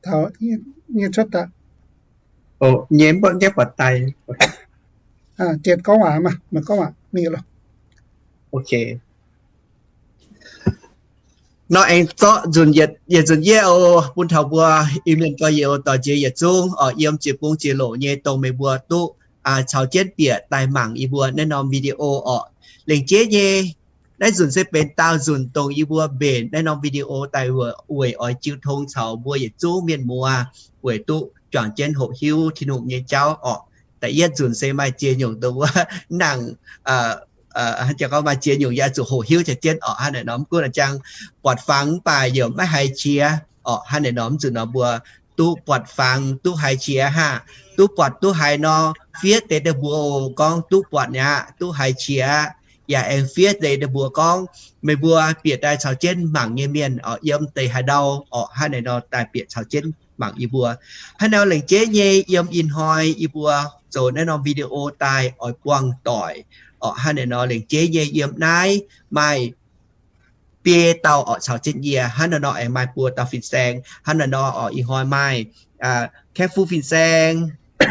Taux nyei cuotv daaih. Nyei mv baac nyei buatc daaih. Jiex gorngv waac maah, meih gorngv waac mingh loh. Ok. Nor aengx zorqv nzunc yietc nzunc yie oc, bun taux mbuo Iu-Mienh gorx-youz doic jiex yietc zungv oc, yiem jiex bung jiex loc nyei dongh meih mbuo duqv caux jienv bieqc daaih mangc yie mbuo naaiv norm video oc. Lengc jeiv nyei, naaiv nzunc se benx daauh nzunc dongh yie mbuo mbenc naaiv norm video daaih weic oix jiu tong caux mbuo yietc zungv mienh muoz weic duqv juangc jienv hoqc hiuv Tin-Hungh nyei jauv oc. Da'yietv nzunc se maaih ziex nyungc dongh wuov nangc, jiex gorngv maaih ziex nyungc yaac zuqc hoqc hiuv jiex jienv oc. Hnangv naaic nor mv gunv jang buatc fangx mv baac yaac maiv haiz qiex oc. Hnangv naaic nor mv zuqc nor mbuo duqv buatc fangx duqv haiz qiex haah. Duqv buatc duqv haiz nor, fiev deix deix mbuo gorngv duqv buatc mi'aqv, duqv haiz qiex aqv. Yaac aengx fiev deix deix mbuo gorngv meih mbuo bieqc daaih caux jienv mangc nyei mienh oc, yiem deix haaix ndau oc, hnangv naaic nor daaih bieqc caux jienv mangc yie mbuo. Hnangv naaic nor lengc jeiv nyei yiem ih hnoi yie mbuo zoux naaiv norm video daaih oix buangh doic oc. Hnangv naaic nor lengc jeiv nyei yiem naaiv maaih biei dauh oc caux jienv yie. Hnangv naaiv nor aengx maaih buo dauh fin-saeng. Hnangv naaiv nor oc ih hnoi maaih Kaeqv Fuqv fin-saeng,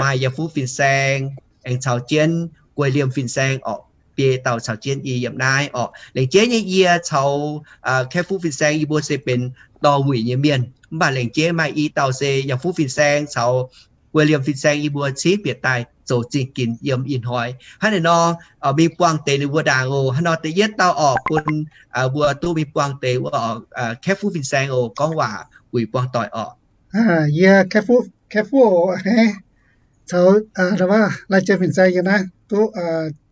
maaih Yaac Fuqv fin-saeng, aengx caux jienv Guei Liemh fin-saeng oc. Biei dauh caux jienv yie yiem naaiv oc. Lengc jeiv nyei yie caux Kaeqv Fuqv fin-saeng yie mbuo se benx dorh wuic nyei mienh. Mv baac lengc jeiv maaih i dauh se Yaac Fuqv fin-saeng caux Guei Liemh fin-saeng yie mbuo cingx bieqc daaih zoux zingh ginx yiem ih hnoi. Hnangv naaic nor mingh buangh deix ninh mbuo ndaangc oc. Hnangv nor da'yietv dauh oc bun mbuo duqv mingh buangh deix wuov Kaeqv Fuqv fin-saeng oc gorngv waac wuic buangh doic oc. Yie Kaeqv Fuqv oc, caux lai jiex fin-saeng yiem naaiv duqv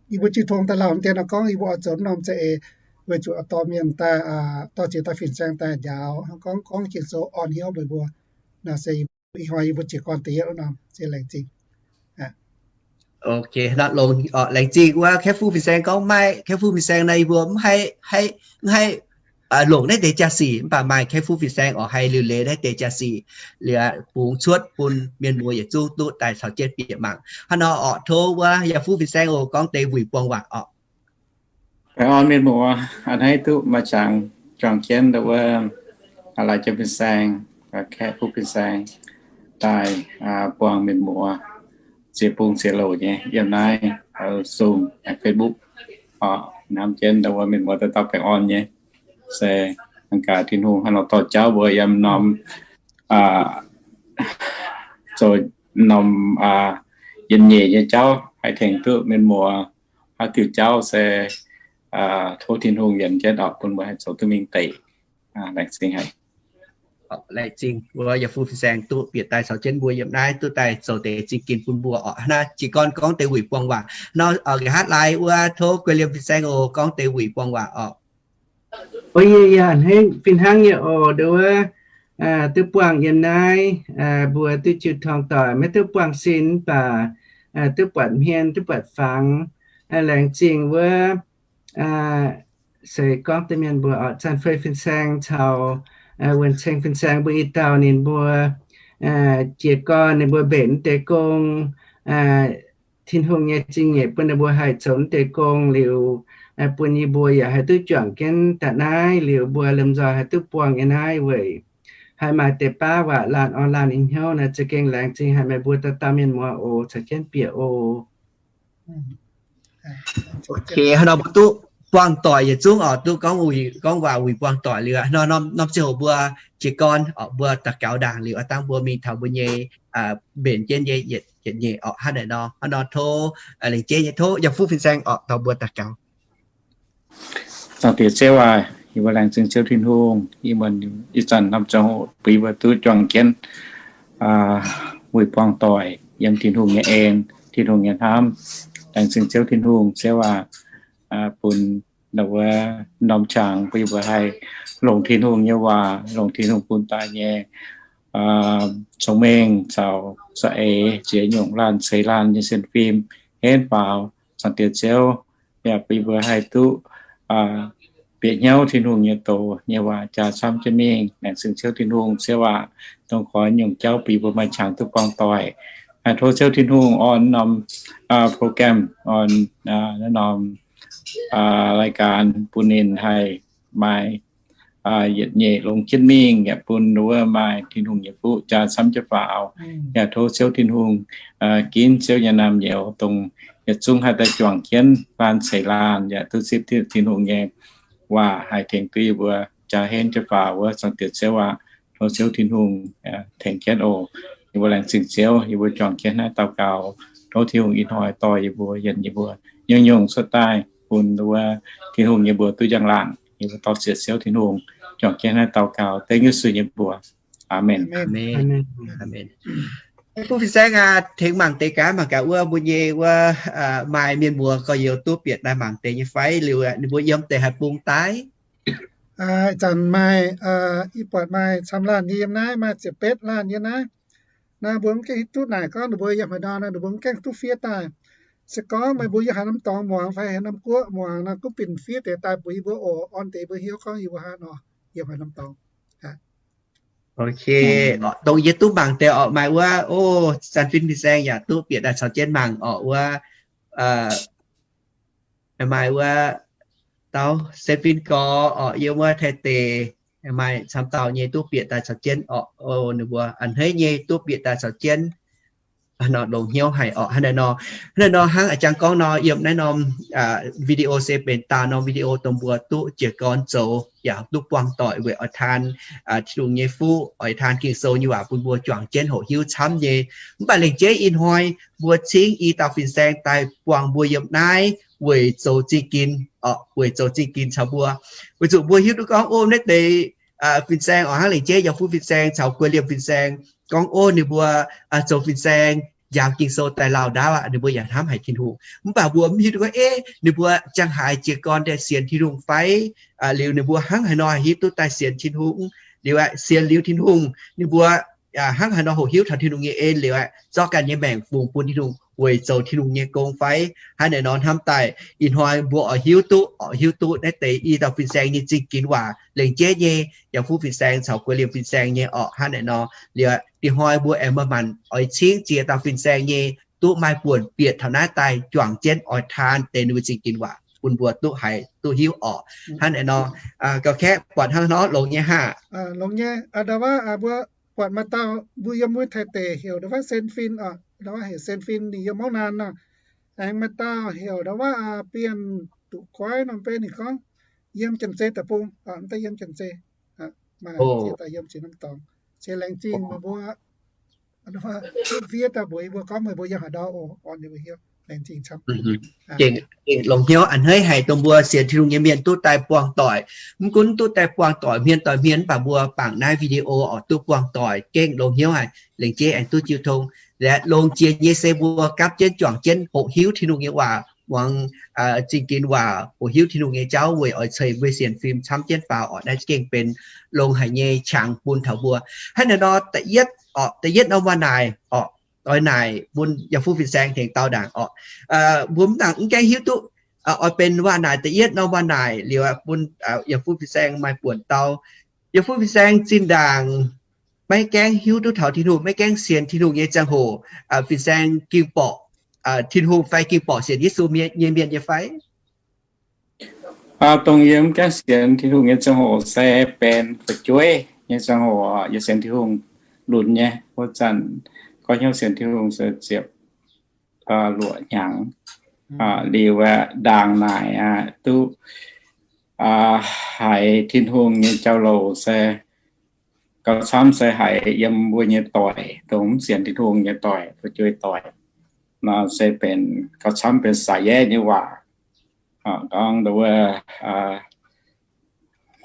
yie mbuo jiu tong daaih lauh dien nor gorngv yie mbuo oix zoux norm za'eix weic zuqc dorh mienh daaih, dorh ziex dauh fin-saeng daaih njaaux gorngv, gorngv Ging-Sou orn hnyouv mbuox mbuo. Naaiv se ih hnoi yie mbuo jiez gorn da'yietv wuov norm se laengz zingh. Ok, longx, laengz zingh wuov Kaeqv Fuqv fin-saeng gorngv maaih, Kaeqv Fuqv fin-saeng naaiv yie mbuo mv haih, mv haih longc naaiv deix jaa-sic, mv baac maaih Kaeqv Fuqv fin-saeng oc haih liuc leiz naaiv deix jaa-sic liuz bungx cuotv bun mienh muoz yietc zungv duqv daaih caux jienv bieqc mangc. Hnangv nor oc tov wuov Yaac Fuqv fin-saeng oc gorngv deix wuic buangh waac oc. Baengh orn mienh muoz, a'hneiv duqv maaih qangx juangc jienv ndau wuov Lai Jiem fin-saeng, Kaeqv Fuqv fin-saeng daaih buangh mienh muoz ziex bung ziex louc nyei yiem naaiv Zoom, Facebook oc, hnamv jienv ndau wuov mienh muoz dauh dauh baengh orn nyei. Se gaax Tin-Hungh hnangv nor dorh jauv mbuo yiem norm zoux norm yietc nyeic nyei jauv haih tengx duqv mienh muoz haaix diuc jauv se tov Tin-Hungh yienc jienv oc bun mbuo haih zoux duqv mingh deic. Laengz zingh haic. Laengz zingh mbuo Yaac Fuqv fin-saeng duqv bieqc daaih caux jienv mbuo yiem naaiv duqv daaih zoux deix zingh ginx bun mbuo oc. Hnangv naaiv jiez gorn gorngv deix wuic buangh waac nor, nqa'haav laai wuov tov Guei Liemh fin-saeng oc gorngv deix wuic buangh waac oc. O yie yaac a'hneiv fih hnangv nyei oc, ndau wuov duqv buangh yiem naaiv, mbuo duqv jiu tong doic, maiv duqv buangh sin mv baac duqv buatc hmien, duqv buatc fangx. Laengz zingh wuov se gorngv deix mienh mbuo oc, Zanh Fei fin-saeng caux Wuonh Ceng fin-saeng mbuo i dauh ninh mbuo jiez gorn ninh mbuo mbenc deix gong, Tin-Hungh nyei zingh nyeic bun ninh mbuo haih zoux deix gong liuz, bun yie mbuo yaac haih duqv juangc jienv daaih naaiv liuz mbuo lomh nzoih haih duqv buangh nyei naaiv weic haih maaih deix baav waac laanh orn laanh nyei hnyouv naaiv. Za'gengh laengz zingh haic meih mbuo dauh dauh mienh muoz oc, caux jienv bieqc oc. Ok, hnangv nor mbuo duqv buangh doic yietc zungv oc, duqv gorngv waac wuic buangh doic liuz, hnangv nor norm ziangh hoc mbuo jiez gorn oc, mbuo daux gaux ndaangc liuz, aav dangh mbuo mingh taux mbuo nyei mbenc jienv nyei yietc nyeic oc. Hnangv naaic nor, hnangv nor tov laengz zingh nyei tov Yaac Fuqv fin-saeng oc dorh mbuo daux gaux. Zaangc Diex Ziouv aac, yie mbuo laengz zingh Ziouv Tin-Hungh, ih zanc norm ziangh hoc bun yie mbuo duqv juangc jienv wuic buangh doic yiem Tin-Hungh nyei en, Tin-Hungh nyei hnamv. Laengz zingh Ziouv Tin-Hungh, Ziouv aac, bun wuov norm qangx bun yie mbuo haih longc Tin-Hungh nyei waac, longc Tin-Hungh bun daaih nyei cong-mengh caux za'eix ziex nyungc laanh ceix laanh nyei sienx fim henv faaux. Zaangc Diex Ziouv, yaac bun yie mbuo haih duqv bieqc hnyouv Tin-Hungh nyei doz nyei waac jaa camv jienv mingh. Laengz zingh Ziouv Tin-Hungh, Ziouv aac, dongh gorx nyungc jauv bun yie mbuo maaih qangx duqv buangh doic. Tov Ziouv Tin-Hungh orn norm program, orn norm รายการ bun ninh haih maaih yietc nyeic longx jienv mingh yaac bun wuov maaih Tin-Hungh nyei fuqv jaa camv jienv faaux. Yaac tov Ziouv Tin-Hungh ginv Ziouv nyei naamh nyouz dongh yietc zungv haih daaih juangc jienv laanh ceix laanh yaac duqv zipv Tin-Hungh nyei waac haih tengx duqv yie mbuo jaa henv jienv faaux wuov. Zaangc Diex Ziouv aac, tov Ziouv Tin-Hungh tengx jienv oc. Yie mbuo laengz zingh Ziouv, yie mbuo juangc jienv naaiv daux gaux. Tov Tin-Hungh ih hnoi dorh yie mbuo, yienc yie mbuo nyungc-nyungc cuotv daaih bun wuov Tin-Hungh yie mbuo duqv njang-laangc. Yie mbuo dorh zieqc Ziouv Tin-Hungh juangc jienv naaiv daux gaux dengv Yesu nyei mbuox. Aamen. Fu fin-saeng aac, tengx mangc deix gaax, mangc gaax wuov mbuo nyei wuov maaih mienh muoz gorx-youz duqv bieqc daaih mangc deix nyei fai? Liuz ninh mbuo yiem deix haaix bung daaih? Ih zanc maaih, ih buatc maaih camv laanh nyei yiem naaiv, maaih ziepc betv laanh yiem naaiv. Naaiv mbuo mv gaengh hiuv duqv naaic gorngv ninh mbuo yiem haaix nor nor, ninh mbuo mv gaengh duqv fiev daaih. Se gorngv meih mbuo yiem haaix norm dorngx muangx fai haaix norm guoqv muangx nor, gunv binc fiev deix daaih mbuox yie mbuo oc, orn deix mbuo hiuv gorngv yie mbuo hnangv nor yiem haaix norm dorngx. Ok, dongh yie duqv mangc deix orqc, maaih wuov, o, San Fin fin-saeng yaac duqv bieqc daaih caux jienv mangc orqc wuov, maaih wuov dauh Sen Fin Gorx orqc, yiem wuov Taiv deic, maaih camv dauh nyei duqv bieqc daaih caux jienv orqc. O, ninh mbuo a'hneiv nyei duqv bieqc daaih caux jienv. Nor longx hnyouv haic orqc. Hnangv naaiv nor, hnangv naaiv nor hnangv a'jang gorngv nor, yiem naaiv norm video se benx daauh norm video dongh mbuo duqv jiez gorn zoux yaac duqv buangh doic weic oix taan Tin-Hungh nyei fuqv, oix taan Ging-Sou nyei waac bun mbuo juangc jienv hoqc hiuv camv nyei. Mv baac lengc jeiv ih hnoi mbuo cingv i dauh fin-saeng daaih buangh mbuo yiem naaiv weic zoux zingh ginx, weic zoux zingh ginx caux mbuo. Weic zuqc mbuo hiuv duqv gorngv, o, naaiv deix fin-saeng oc, hnangv lengc jeiv Yiem Fuqv fin-saeng caux Guei Liemh fin-saeng gorngv, o, ninh mbuo zoux fin-saeng njaaux Ging-Sou daaih lauh ndaauv aqv, ninh mbuo yaac hnamv haic Tin-Hungh. Mv baac mbuo mv hiuv duqv gorngv, e, ninh mbuo jangx haaix jiez gorn daaih sienx Tin-Hungh fai? Liuz ninh mbuo hnangv haaix nor hiuv duqv daaih sienx Tin-Hungh? Liuz aeqv, sienx liuz Tin-Hungh, ninh mbuo hnangv haaix nor hoqc hiuv taux Tin-Hungh nyei en liuz aeqv, zorqv ganh nyei maengc fungx bun Tin-Hungh weic zoux Tin-Hungh nyei gong fai? Hnangv naaiv nor hnamv daaih ih hnoi mbuo oix hiuv duqv, oix hiuv duqv naaiv deix i dauh fin-saeng nyei zingh ginx waac lengc jeiv nyei, Yiem Fuqv fin-saeng caux Guei Liemh fin-saeng nyei orqc. Hnangv naaiv nor liuz, ih hnoi mbuo aengx maaih maanc oix cingv ziex dauh fin-saeng nyei duqv maaih buonc bieqc taux naaiv daaih juangc jienv oix taan deix ninh mbuo zingh ginx waac bun mbuo duqv haiz duqv hiuv orqc. Hnangv naaiv nor, gauh kaeqv buatc hnangv nor longx nyei haah? Longx nyei. Ndau wuov mbuo buatc maaih dauh mbuo yiem wuov Taiv deic heuc ndau wuov Sen Fin oc, ndau wuov heuc Sen Fin, ninh yiem Mouv Naan nor. Aengx maaih dauh heuc ndau wuov Bienh Duqv Goiv norm beiv, ninh gorngv yiem Janx-Zei deic-bung, mv daaih yiem Janx-Zei. Maaih ziex dauh yiem ziex norm dorngx. Se laengz zingh meih mbuo fiev daaih mbuox yie mbuo gorngv meih mbuo yiem haaix ndau oc, orn ninh mbuo hiuv. Laengz zingh camv. Gengh longx hnyouv a'hneiv haic dongh mbuo sienx Tin-Hungh nyei mienh duqv daaih buangh doic. Mv gunv duqv daaih buangh doic hmien doic hmien, mv baac mbuo bangc naaiv video oc duqv buangh doic gengh longx hnyouv haic. Laengz jeiv aengx duqv jiu tong. Laaix longx jiex nyei se mbuo gapv jienv juangc jienv hoqc hiuv Tin-Hungh nyei waac, muangx zingh ginx waac, hoqc hiuv Tin-Hungh nyei jauv weic oix ceix mbuo sienx fim camv jienv faaux orqc. Naaiv gengh benx longx haic nyei qangx bun taux mbuo. Hnangv naaiv nor, da'yietv, da'yietv norm waac-naaic orqc, oix naaic bun Yiem Fuqv fin-saeng tengx dau ndaangc orqc. Mbuo mv nangc mv gaengh hiuv duqv oix benx waac-naaic da'yietv norm waac-naaic liuz bun Yiem Fuqv fin-saeng maaih buonc dau. Yiem Fuqv fin-saeng zinh ndaangc maiv gaengh hiuv duqv taux Tin-Hungh, maiv gaengh sienx Tin-Hungh nyei ziangh hoc, fin-saeng ging borqc Tin-Hungh fai ging borqc sienx Yesu nyei mienh nyei fai? Dongh yie mv gaengh sienx Tin-Hungh nyei ziangh hoc se benx fu'jueiv nyei ziangh hoc, yie sienx Tin-Hungh lunx nyei. Wuov zanc goiv hnyouv sienx Tin-Hungh se ziepc luoqc hnyangx. Liuz aeqv, ndaangc naaic aeqv, duqv haiz Tin-Hungh nyei jauv-louc se gauh camv se haiz yiem mbuo nyei doic, dongh mv sienx Tin-Hungh nyei doic, fu'jueiv doic nor, se benx gauh camv benx saax yaev nyei waac. Gorngv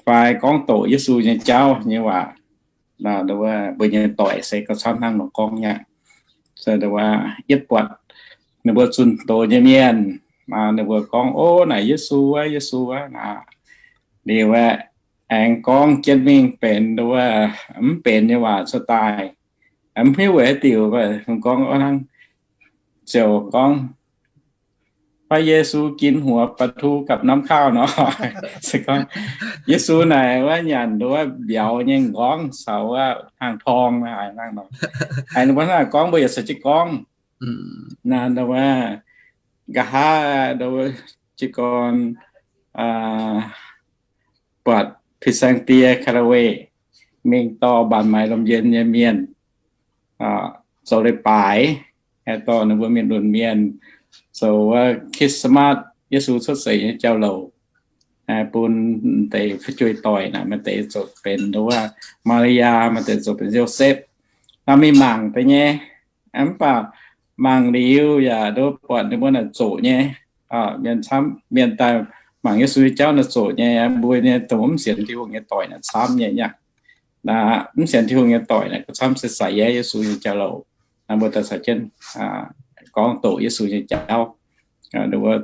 fai gorngv doqc Yesu nyei jauv nyei waac, mbuo nyei doic se gauh camv hnangv nor gorngv nyei. Se yietv buatc ninh mbuo zunh doz nyei mienh, ninh mbuo gorngv, o, naaic Yesu aqv, Yesu aqv. Liuz aeqv, aengx gorngv jienv mingh benx mv benx nyei waac cuotv daaih. Mv hiuv weic haaix diuc, gorngv hnangv ziouc gorngv, fai Yesu ginv huox ปลาทู กับน้ำข้าว nor. Se gorngv Yesu naaic wuov nyanc wuov mbiauz nyei m'nqorngv caux wuov hnaangx-torng haaix nor. Aengx mbuo hnangv naaic gorngv mbuo yaac caux jienv gorngv. Naaiv wuov, nqa'haav jiez gorn buatc fin-saeng die Callaway mingh dorh mbaanc maaiz lomh njenh nyei mienh zoux leiz-baaix, dorh ninh mbuo mienh lunx mienh zoux wuov Christmas, Yesu cuotv seix nyei jauv-louc, bun deix fu'jueiv doic naaic, maaih deix zoux benx wuov Maa^li^yaa, maaih deix zoux benx Yosepv. Naaiv mingh mangc deix nyei, mv baac mangc liuz yaac nduov buatc ninh mbuo naaic zoqc nyei. Mienh camv, mienh daaih mangc Yesu nyei jauv naaic zoqc nyei, mbuo nyei dongh mv sienx Tin-Hungh nyei doic naaic camv nyei aqv. Mv sienx Tin-Hungh nyei doic naaic gauh camv se saic yaev Yesu nyei jauv-louc. Naaiv mbuo daaih caux jienv gorngv doqc Yesu nyei jauv.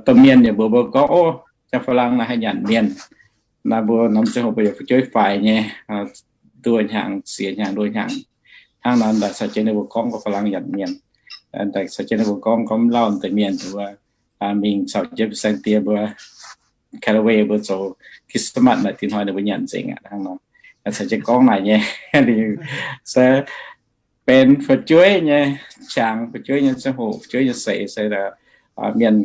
Domh mienh yaac mbuox mbuo gorngv, ov, jaa fa lang naaiv haih nyanc mienh. Naaiv mbuo norm ziangh hoc mbuo yaac fu'jueiv faix nyei, nduov hnyangx, siex hnyangx, nduov hnyangx. Hnangv nor daaih caux jienv ninh mbuo gorngv gauh fa lang nyanc mienh. Daaih caux jienv ninh mbuo gorngv, gorngv mv lauh deix mienh wuov, mingh caux jienv fin-saeng die mbuo Callaway mbuo zoux Christmas naaic, dinh hnoi ninh mbuo nyanc nzengc aqv. Hnangv nor, caux jienv gorngv naaic nyei liuz se benx fu'jueiv nyei qangx, fu'jueiv nyei ziangh hoc, fu'jueiv nyei seix se mienh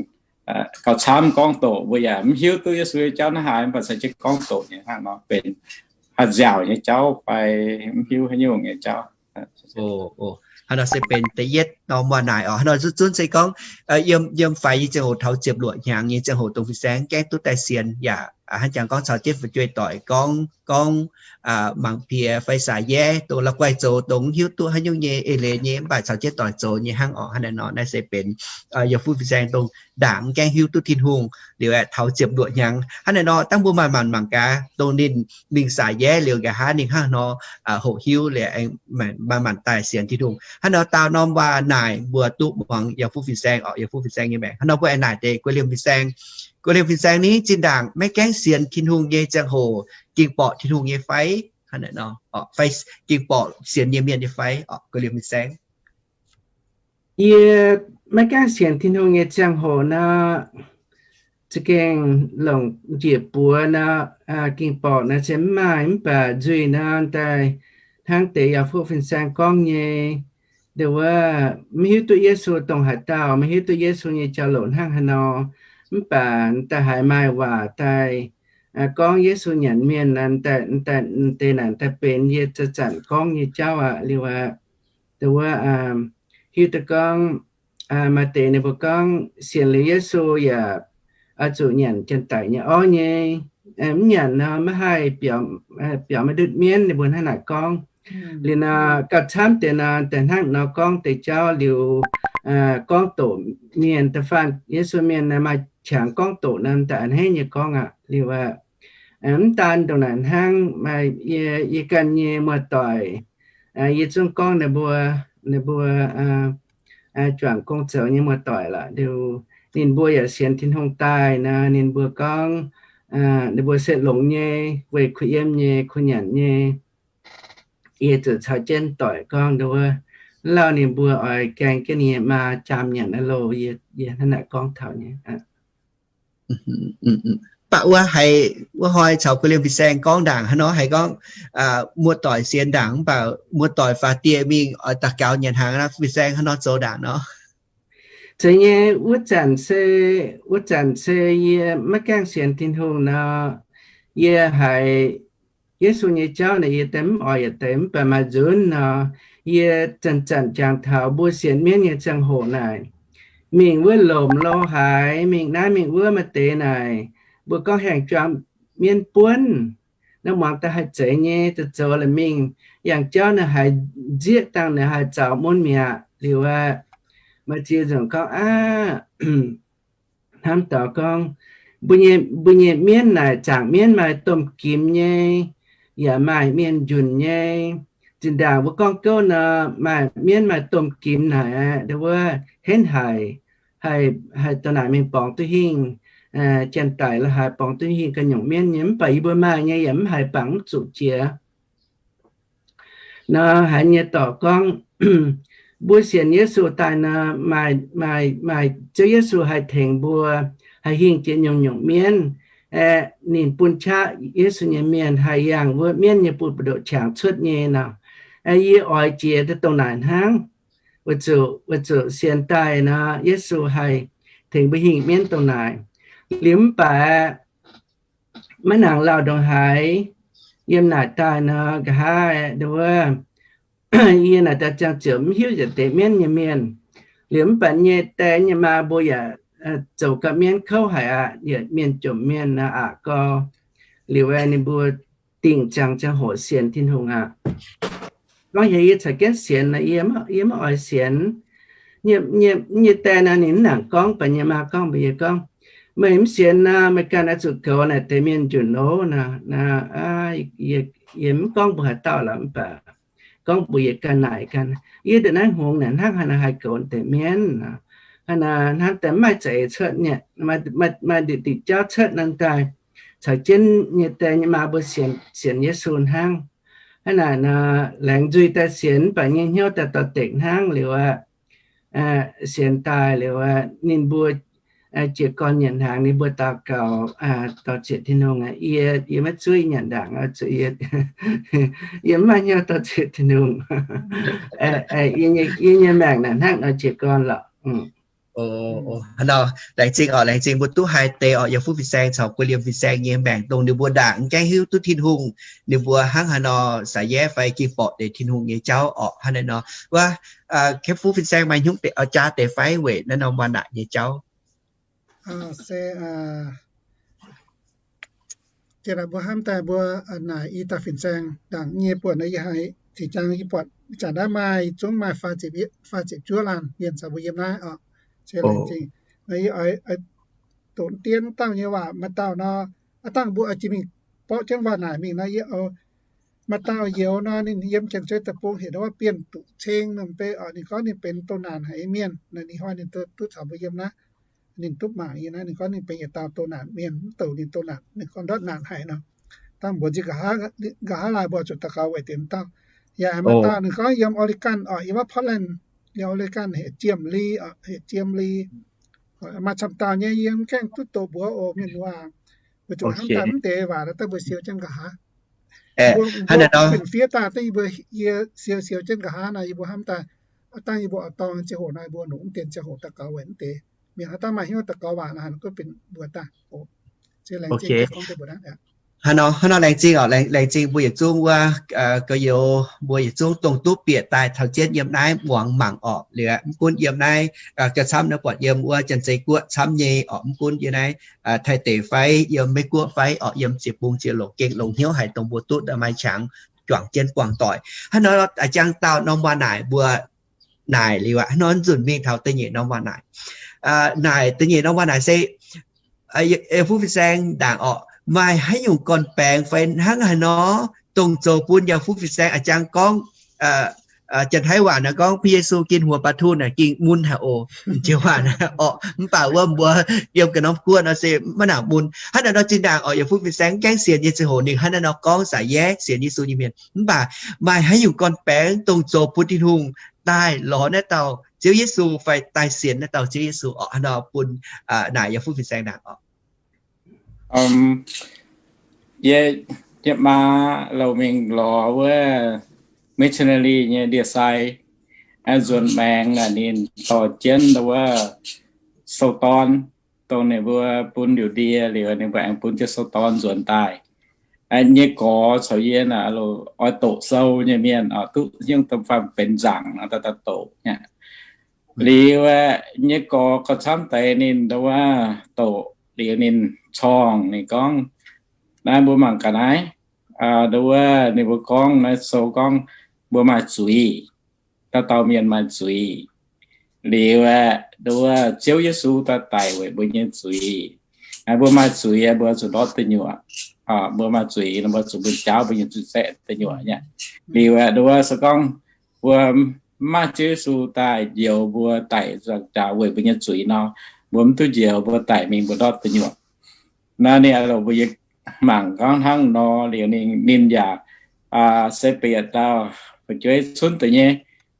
gauh camv gorngv doqc, mbuo yaac mv hiuv duqv Yesu nyei jauv naaiv haaix, mv baac caux jienv gorngv doqc nyei hnangv nor benx haih nziaauc nyei jauv fai mv hiuv haaix nyungc nyei jauv. Hnangv nor se benx da'yietv norm waac naaic oc. Hnangv nor zunv zunv se gorngv yiem, yiem faix nyei ziangh hoc taux ziepc luoqc hnyangx nyei ziangh hoc dongh fin-saeng gaengh duqv daaih sienx yaac hnangv jangx gorngv caux jienv fu'jueiv doic gorngv, gorngv mangc piex fai saic yaev dongh la'guaih zoux dongh mv hiuv duqv haaix nyungc nyei eix leiz nyei, mv baac caux jienv doic zoux nyei hnangv oc. Hnangv naaiv nor naaiv se benx yaac fuqv fin-saeng dongh ndaangc mv gaengh hiuv duqv Tin-Hungh liuz aeqv, taux ziepc luoqc hnyangx. Hnangv naaiv nor dangh mbuo manc-manc mangc gaax dongh ninh mingh saic yaev liuz nqa'haav ninh hnangv nor hoqc hiuv liuz aengx manc-manc daaih sienx Tin-Hungh. Hnangv nor daauh norm waac naaic mbuo duqv muangx yaac fuqv fin-saeng oc, yaac fuqv fin-saeng nyei maengc. Hnangv nor mbuo aengx naaic deix guei liemh fin-saeng. Guei liemh fin-saeng ninh zinh ndaangc maiv gaengh sienx Tin-Hungh nyei ziangh hoc ging borqc Tin-Hungh nyei fai? Hnangv naaiv nor, fai ging borqc sienx nyei mienh nyei fai? Guei liemh fin-saeng. Yie maiv gaengh sienx Tin-Hungh nyei ziangh hoc nor, za'gengh longc njiec buoz nor, ging borqc nor se mv maaih, mv baac nzuih nor daaih hnangv deix yaac fuqv fin-saeng gorngv nyei, nduov, maiv hiuv duqv Yesu dongh haaix dauh, maiv hiuv duqv Yesu nyei jauv-louc hnangv haaix nor. Mv baac daaih haiz maaih waac daaih gorngv Yesu nyanc mienh, deix naaic daaih benx yie zanc-zanc gorngv nyei jauv aqv. Liuz aqv, nduov, hiuv duqv gorngv maaih deix ninh mbuo gorngv sienx liuz Yesu yaac oix zuqc nyanc janx-daic nyei orv nyei. Mv nyanc nor maiv haih biaux, biaux maiv ndutv mienv, ninh mbuo hnangv naaic gorngv. Liuz nor gauh camv deix nor, daaih hnangv nor gorngv deix jauv liuz, gorngv doqc mienh da'faanh Yesu mienh maaih qangx gorngv doqc nor daaih a'hneiv nyei gorngv aqv. Liuz aqv, mv daan ndongc naaic hnangv, maaih yie, yie ganh nyei muoz-doic, yie zungv gorngv ninh mbuo, ninh mbuo juangc gong zoux nyei muoz-doic lorqc. Liuz ninh mbuo yaac sienx Tin-Hungh daaih nor, ninh mbuo gorngv ninh mbuo se longx nyei, weic kuh yiem nyei, kuh nyanc nyei. Yie zuqc caux jienv doic gorngv nduov, lauh ninh mbuo oix gaeng jienv ninh nyei maa jaam nyanc aqv loh. Yie hnangv naaic gorngv taux nyei. Baac wuov haiz, wuov hnoi caux guei liemh fin-saeng gorngv ndaangc hnangv nor haiz gorngv muoz-doic sienx ndaangc mv baac muoz-doic faaux dieh mingh oix daux gaux nyanc hnaangx nor, fin-saeng hnangv nor zoux ndaangc nor. Zeiz nyei, wuov zanc se, wuov zanc se yie maiv gaengh sienx Tin-Hungh nor, yie haiz Yesu nyei jauv naaic yie daaih mv oix yietc deix, mv baac maaih nzunc nor, yie zanc-zanc jangx taux mbuo sienx mienv nyei ziangh hoc naaic, mingh wuov lomc lo haaix, mingh naaiv mingh wuov maaih deix naaic, mbuo gorngv haengh juang mienv buonv. Naaiv muangx daaih haih zeiz nyei, zoux zoux la'mingh, yangh jauv naaiv haiz nzieqv dangh naaiv haiz zaux mun mi'aqv. Liuz aqv, maaih ziex nzunc gorngv aqv, hnamv daux gorngv, mbuo nyei, mbuo nyei mienv naaic zaangc mienv maaih domh gimx nyei, yaac maaih mienh njunc nyei. Zinh ndaangc mbuo gorngv gouv nor, maaih mienv maaih domh gimx naaic aqv, wuov henv haic, haih, haih dongh naaic mingh borngz duqv hingh janx-daic lo haaix, borngz duqv hingh ganh nyungc mienv nyei. Mv baac yie mbuo maaih nyei yaac mv haiz bangc mv zuqc jiex. Nor haiz nyei dorc gorngv, mbuo sienx Yesu daaih nor, maaih, maaih, maaih Ziouv Yesu haih tengx mbuo, haih hingh jiex nyungc-nyungc mienv. Aeqv, ninh bun qaqv Yesu nyei mienh haih yangh wuov mienv nyei buoz-ndoqv qangx cuotv nyei nor. Aeqv, yie oix jiex dongh naaic hnangv, weic zuqc, weic zuqc sienx daaih nor, Yesu haih tengx mbuo hingh mienv dongh naaic. Liuz mv baac maiv nangc lauh ndongc haaix, yiem naaic daaih nor, nqa'haav nduov, yie naaic daaih ziangh ziouc mv hiuv yietc deix mienv nyei mienh. Liuz mv baac nyei die nyei maa mbuo yaac zoux gau mienv kouv haic aqv, yietc mienh jomc mienh aqv gau. Liuz aeqv, ninh mbuo dingc ziangx ziangh hoc sienx Tin-Hungh aqv. Gorngv heuc yie caux jienv sienx nor, yie mv oix sienx. Nyei die nor, ninh mv nangc gorngv, baac nyei maa gorngv mbuox yie gorngv, meih mv sienx nor, meih ganh oix zuqc goux naaic deix mienh njunc ov nor. Yie mv gorngv mbuox haaix dauh lorqc, mv baac gorngv mbuox yie ganh naaic ganh, yie ndongc naaiv hngongx naaic hnangv haaix nor haih goux deix mienv nor. Hnangv naaic hnangv daaih mv maaih za'eix cuotv nyei, maaih diqc diqc jauv cuotv nor daaih caux jienv nyei die nyei maa mbuo sienx Yesu hnangv. Hnangv naaic nor, laengz nzuih daaih sienx, mv baac nyei hnyouv daaih dorh dekc hnangv liuz aqv. Sienx daaih liuz aqv, ninh mbuo jiez gorn nyanc hnaangx, ninh mbuo daux gaux dorh zieqc Tin-Hungh aqv. Yie, yie maiv zuov nyanc hnaangx, yie mv maaih hnyouv dorh zieqc Tin-Hungh. Yie nyei maengc naaic hnangv nor jiez gorn lorqc. Laengz zingh orqc, laengz zingh mbuo duqv haiz deix orqc, yiem fuqv fin-saeng caux guei liemh fin-saeng nyei maengc dongh ninh mbuo ndaangc mv gaengh hiuv duqv Tin-Hungh, ninh mbuo hnangv haaix nor saax yaev fai ging borqc deix Tin-Hungh nyei jauv orqc. Hnangv naaiv nor, wuov, kemv fuqv fin-saeng maaih hnyouv deix oix jaa deix fai weic naaiv norm waac naaic nyei jauv? Se mbuo hnamv daaih mbuo naaic i dauh fin-saeng ndaangc nyei buonc nor, yie haiz zinh ziangx yie buatc zanc naaiv maaih zungv maaih faah ziepc juov laanh mienh caux mbuo yiem naaiv orqc. Se laengz zingh nor, yie oix doqc dien dauh nyei waac. Maaih dauh nor, aav dangh mbuo oix jiex mingh borqv jienv waac naaic mingh nor, yie maaih dauh youz nor, ninh yiem Janx-Zei Deic-Bung heuc nor Bienh Duqv Ceng Nongh Beiv orqc. Ninh gorngv ninh benx doh naanc haic mienh nor, ninh hnoi ninh duqv caux mbuo yiem naaiv. Ninh duqv mangc yie naaiv, ninh gorngv ninh benx yietc dauh doh naanc mienh, mv douc ninh doh naanc, ninh gorngv ndortv naanc haic nor. Dangh mbuox nziex nqa'haav laaix mbuo zuqc daux gaux weic deix dauh. Yaac maaih dauh ninh gorngv yiem Oregon orqc, yiem wuov Portland, yiem Oregon heuc Jiem Li orqc, heuc Jiem Li. Maaih camv dauh nyei yie mv gaengh duqv doqc mbuox oc, mienh waac. Mbuo zuqc hnamv daaih mv deix waac daaih mbuo siou jienv nqa'haav. Mbuo benx fiev daaih dengv yie mbuo, yie siou siou jienv nqa'haav nor, yie mbuo hnamv daaih, dangh yie mbuo oix dorng ziangh hoc nor, mbuo longc mv deix ziangh hoc daux gaux weic mv deix mienh. Aav dangh maaih hnyouv daux gaux waac nor, haaix nor gorngv benx mbuo daaih. Hnangv nor, hnangv nor laengz zingh orqc, laengz zingh mbuo yietc zungv wuov gorx-youz, mbuo yietc zungv dongh duqv bieqc daaih taux jienv yiem naaiv muangx mangc orqc. Liuz mv gunv yiem naaiv gauh camv naaiv buatc yiem wuov Janx-Zei Guoqv camv nyei orqc, mv gunv yiem naaiv Taiv deic fai yiem Meiv Guoqv fai orqc, yiem ziex bung ziex longc gengh longc hnyouv haic dongh mbuo duqv maaih qangx juangc jienv buangh doic. Hnangv nor, a'jang dauh norm waac naaic mbuo naaic liuz aqv, hnangv nor nzunc mingh taux da'nyeic norm waac naaic. Naaic da'nyeic norm waac naaic se, fuqv fin-saeng ndaangc orqc, maaih haaix nyungc gorn-baengx fai hnangv haaix nor dongh zoux bun yaac fuqv fin-saeng a'jang gorngv, Janx-Taiv waac naaic gorngv พระเยซูกินหัวปลาทูน่ะ ging mun haic oc, m'nqiex waac naaic orqc. Mv baac wuov mbuo yiem ga'norm guoqv nor se maiv nangc mun. Hnangv naaiv nor zinh ndaangc orqc, yaac fuqv fin-saeng mv gaengh sienx nyei ziangh hoc ninh hnangv naaiv nor gorngv saax yaev sienx Yesu nyei mienh. Mv baac maaih haaix nyungc gorn-baengx dongh zoux bun Tin-Hungh daaih lorz naaiv dauh Ziouv Yesu fai daaih sienx naaiv dauh Ziouv Yesu orqc, hnangv nor bun naaic yaac fuqv fin-saeng ndaangc orqc. Yie, yie maa louh mingh lorz wuov missionary nyei ndie-sai, nzuonx maengx naaic ninh dorh jienv wuov sou-dorn, dongh ninh mbuo bun liuz ndie liuz ninh mbuo aengx bun jienv sou-dorn nzuonx daaih. Nyei gorx caux yie naaic oix doqc sou nyei mienh, duqv hnyouv dongh faam benx nzaangc nor daaih daaih doqc aqv. Liuz aeqv, nyei gorx gauh camv deix ninh ndongc wuov doqc liuz ninh corngh ninh gorngv, naaiv mbuo mangc gaax naaiv, ndongc wuov ninh mbuo gorngv naaiv sou gorngv mbuo maaih zuiz, dauh dauh mienh maaih zuiz. Liuz aeqv, ndongc wuov Ziouv Yesu daaih daic weic mbuo nyei zuiz. Mbuo maaih zuiz aeqv, mbuo zuqc ndortv deic nyuoqc. Mbuo maaih zuiz nor mbuo zuqc mbuo jaauv mbuo nyei zuiz saeqv deic nyuoqc nyei. Liuz aeqv, ndongc wuov se gorngv mbuo mv maaih Ziouv Yesu daaih njoux mbuo daic nzaangc jaax weic mbuo nyei zuiz nor, mbuo mv duqv njoux, mbuo daic mingh mbuo ndortv deic nyuoqc. Naaiv ninh aqv lorqc, mbuo yie mangc gorngv hnangv nor liuz ninh, ninh yaac se bieqc dauh fu'jueiv cunv deix nyei.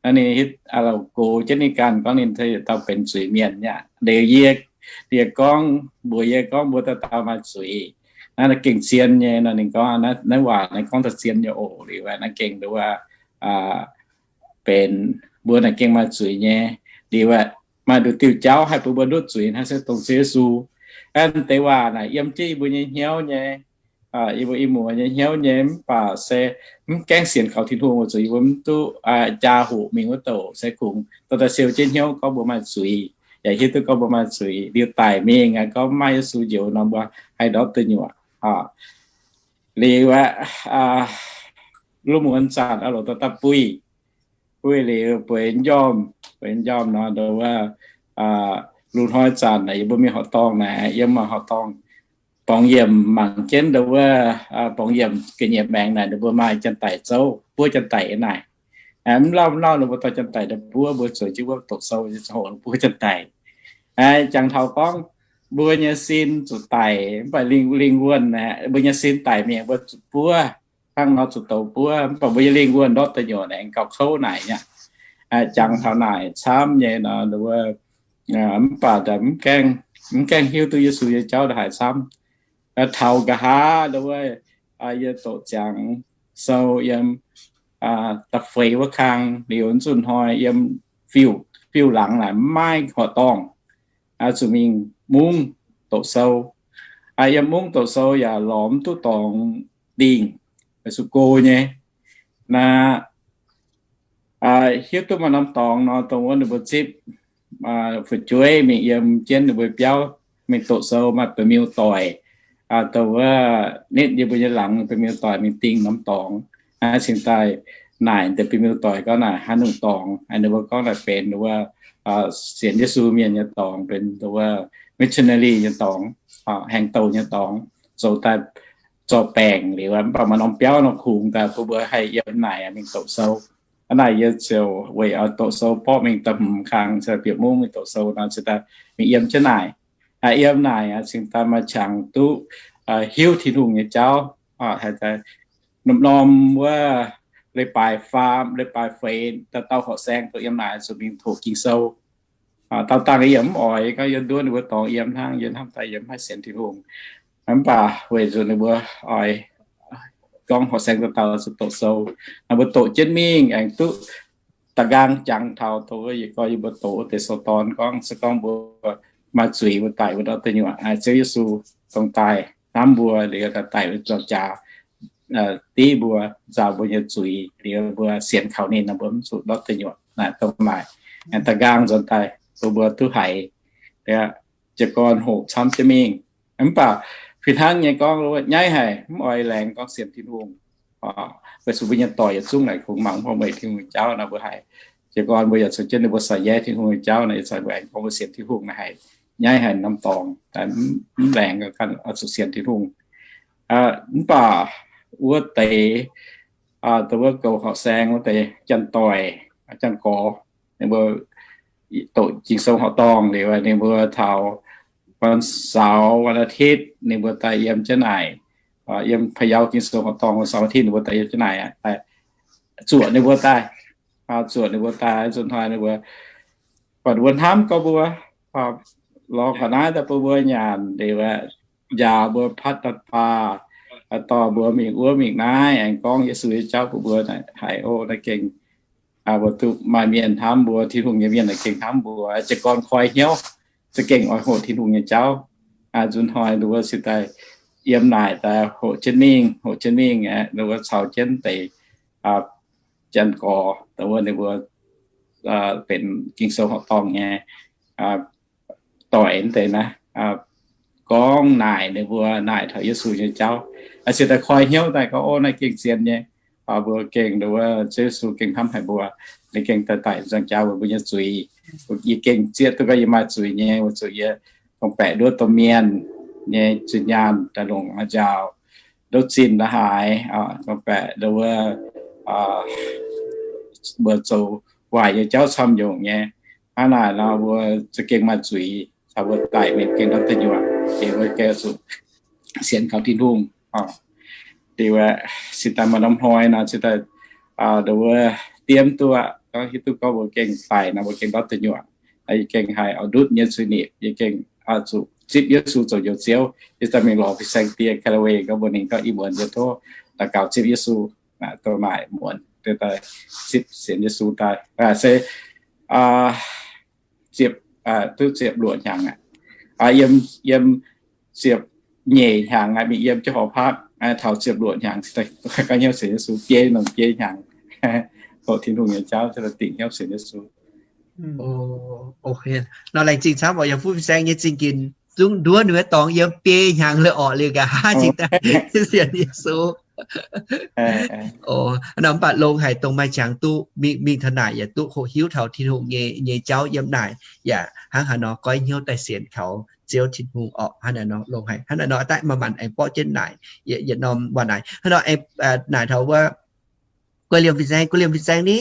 Naaiv ninh hitv aqv lorqc gox jienv ninh ganh gorngv ninh se yietc dauh benx zuiz-mienh aqv. Liuz yie, yie gorngv mbuox yie gorngv mbuo dauh dauh maaih zuiz. Naaiv gengh zien nyei nor, ninh gorngv naaiv waac naaiv gorngv daaih zien nyei oc. Liuz naaiv gengh nduov benx mbuo naaic gengh maaih zuiz nyei. Liuz aeqv, maaih nduqc diuh jauv haih bun mbuo ndutv zuiz hnangv se dongh Ziouv Yesu. Aeqv, deix waac naaic yiem jienv yie mbuo nyei hnyouv nyei. Yie mbuo i muoz nyei hnyouv nyei mv baac se mv gaengh sienx kaux Tin-Hungh weic zuqc yie mbuo mv duqv jaa hoqc mingh wuov douc se kungx dorh daaih siou jienv hnyouv gorngv mbuo maaih zuiz, yaac hiuv duqv gorngv mbuo maaih zuiz liuz daic mingh, gorngv mv maaih Yesu njoux nor mbuo haih ndortv deic nyuoqc. Liuz aeqv, lungh muonz zanc oix longc daaih daaih buih, buih liuz bueix njormh, bueix njormh nor nduov wuov, lungh hnoi zanc naaic yie mbuo mingh horqc dorngh naaic, yiem horqc dorngh borngz yiemc mangc jienv nduov wuov, borngz yiemc ga'nyiec maengx naaic ninh mbuo maaih janx-daic zouv, buov janx-daic naaic. Mv lauh mv lauh ninh mbuo dorh janx-daic daaih buov, mbuo zueiz jienv wuov doqc sou hoqc buov janx-daic. Jangx taux gorngv mbuo nyei sin zuqc daic mv baac lingh, lingh wuonh aeqv, mbuo nyei sin daic mingh mbuo zuqc buov, hnangv nor zuqc douz buov, mv baac mbuo nyei lingh wuonh ndortv deic nyuoqc aengx gauh kouv naaic nyei. Jangx taux naaic camv nyei nor, mv baac mv gaengh, mv gaengh hiuv duqv Yesu nyei jauv ndongc haaix camv. Taux nqa'haav nduov wuov, yie doqc ziangx sou yiem da'feix wuov kang liuz, zunh hnoi yiem fiuv, fiuv laangz naaic maiv maaih horqc dorngh, zuqc mingh mungv doqc sou. Yiem mungv doqc sou yaac lorz mv duqv dorngx dingh, zuqc go nyei. Naaic hiuv duqv maaih norm dorngx nor, dongh wuov ninh mbuo zipv fu'jueiv mingh yiem jienv ninh mbuo biauv mingh doqc sou, maaih ba'miuh doic, dongh wuov nitv yie mbuo nyei laangz ba'miuh doic mingh dingh norm dorngx. Cingx daaih naaic deix ba'miuh doic gorngv naaic haaix nyungc dorngx, ninh mbuo gorngv naaic benx wuov sienx Yesu mienh nyei dorngx, benx wuov missionary nyei dorngx, aengx douh nyei dorngx, zoux daaih zorc baengc liuz, mv baac maaih norm biauv nor kungx daaih bun mbuo haih yiem naaic mingh doqc sou. Hnangv naaic yie ziouc weic oix doqc sou borqv mingh da'hmz kang, bieqc mungv mingh doqc sou nor, cingx daaih mingh yiem jienv naaic. Yiem naaic cingx daaih maaih qangx duqv hiuv Tin-Hungh nyei jauv. Norm-norm wuov leiz-baaix faam, leiz-baaix feix, dauh dauh horqc saeng dongh yiem naaic zuqc mingh hoqc Ging-Sou. Dauh dangh yie mv oix gorngv yie nduov ninh mbuo dorngx yiem hnangv, yie hnamv daaih yie mv haih sienx Tin-Hungh. Mv baac weic zuqc ninh mbuo oix gorngv horqc saeng dauh dauh zuqc doqc sou, ninh mbuo doqc jienv mingh aengx duqv da'nqaang jangx taux dongh wuov yietc gorx yie mbuo doqc wuov deix sou dorn gorngv, se gorngv mbuo maaih zuiz mbuo daic wuov ndortv deic nyuoqc, Ziouv Yesu dongh daaih hnamv mbuo liuz daaih daic wuov nzauh jaax div mbuo, nzauh mbuo nyei zuiz liuz mbuo sienx kaux ninh nor mbuo mv zuqc ndortv deic nyuoqc. Naaic dongh naaic da'nqaang nzuonx daaih bun mbuo duqv haiz jiez gorn hoqc camv jienv mingh. Mv baac fih hnangv nyei gorngv nyaiv haic, mv oix laengz gorngv sienx Tin-Hungh. Weic zuqc mbuo nyei doic yietc zungv naaic kungx mangc mv horpc meih Tin-Hungh nyei jauv nor, mbuo haiz jiez gorn mbuo yaac zoux jienv ninh mbuo say yes Tin-Hungh nyei jauv nor, yie zanc mbuo aengx gorngv mbuo sienx Tin-Hungh naaic haic nyaiv haic norm dorngx, mv laengz zuqc sienx Tin-Hungh. Mv baac wuov deix dongh wuov goux horqc saeng wuov deix janx-doic, janx-gorx, ninh mbuo doqc Ging-Sou horqc dorngh liuz, ninh mbuo taux วันเสาร์ วันอาทิตย์ ninh mbuo daaih yiem jienv naaic, yiem พะเยา Ging-Sou horqc dorngh วันเสาร์ วันอาทิตย์ ninh mbuo daaih yiem jienv naaic, zuoqc ninh mbuo daaih, zuoqc ninh mbuo daaih, zunh hnoi ninh mbuo, buatc ninh mbuo hnamv gorngv mbuo lorz ga'naaiv daaih bun mbuo nyanc liuz, njaaux mbuo patv daaih baac, dorh mbuo mingh wuov mingh naaiv, aengx gorngv Yesu nyei jauv bun mbuo haiz. O, naaiv gengh mbuo duqv maaih mienh hnamv mbuo, Tin-Hungh nyei mienh naaic gengh hnamv mbuo, jiez gorn koi hnyouv, za'gengh oix hoqc Tin-Hungh nyei jauv. Nzunc hnoi ninh mbuo cingx daaih yiem naaic daaih hoqc jienv mingh, hoqc jienv mingh aqv, ninh mbuo caux jienv deix janx-gorx, dongh wuov ninh mbuo benx Ging-Sou horqc dorngh nyei doic deix naaiv, gorngv naaic ninh mbuo naaic taux Yesu nyei jauv. Cingx daaih koi hnyouv daaih gorngv, o, naaiv gengh zien nyei. Mbuo gengh, dongh wuov Ziouv Yesu gengh hnamv haic mbuo. Ninh gengh daaih daic nzangc jaax weic mbuo nyei zuiz. Yie gengh zieqv duqv gorngv yie maaih zuiz nyei, weic zuqc yie gorngv-baeqc nduov domh mienh nyei zinh nyaanh daaih longc maaih njaaux, nduov zinh la'haaix, gorngv-baeqc dongh wuov mbuo zoux waaic nyei jauv camv nyungc nyei. Hnangv naaic nor mbuo za'gengh maaih zuiz caux mbuo daic mingh gengh ndortv deic nyuoqc, liuz mbuo gengh zuqc sienx kaux Tin-Hungh. Liuz cingx daaih maaih norm hnoi nor cingx daaih dongh wuov diev duqv, gorngv hiuv duqv gorngv mbuo gengh daic nor mbuo gengh ndortv deic nyuoqc. Yie gengh haiz auv-ndutv nyei zuiz-nipc, yie gengh zuqc zipv Yesu zoux Njoux Ziouv. Yie daaih mingh lorz fin-saeng die Galway gorngv mbuox ninh gorngv ih muonz yie tov daux gaux zipv Yesu. Dongh naaic muonz daaih zipv sienx Yesu daaih se ziepc, duqv ziepc luoqc hnyangx aqv. Yiem, yiem ziepc nyeic hnyangx aqv, mingh yiem jienv horpc haav. taux ziepc luoqc hnyangx, gauh hnyouv sienx Yesu, biei longc biei hnyangx, hoqc Tin-Hungh nyei jauv, dingc hnyouv sienx Yesu. Nor laengz zingh camv oc, yaac fuqv fin-saeng nyei zingh ginx zungv nduov ninh mbuo dorngx yiem biei hnyangx le orqc, liuz nqa'haav cingx daaih sienx Yesu. Nor mv baac longx haic, dongh maaih qangx duqv mingh, mingh taux naaic yaac duqv hoqc hiuv taux Tin-Hungh nyei, nyei jauv yiem naaic, yaac hnangv haaix nor goiv hnyouv daaih sienx kaux Ziouv Tin-Hungh orqc. Hnangv naaiv nor longx haic, hnangv naaiv nor daaih manc-manc aengx borqv jienv naaic, yietc norm waac naaic. Hnangv nor aengx naaic taux wuov guei liemh fin-saeng, guei liemh fin-saeng ni,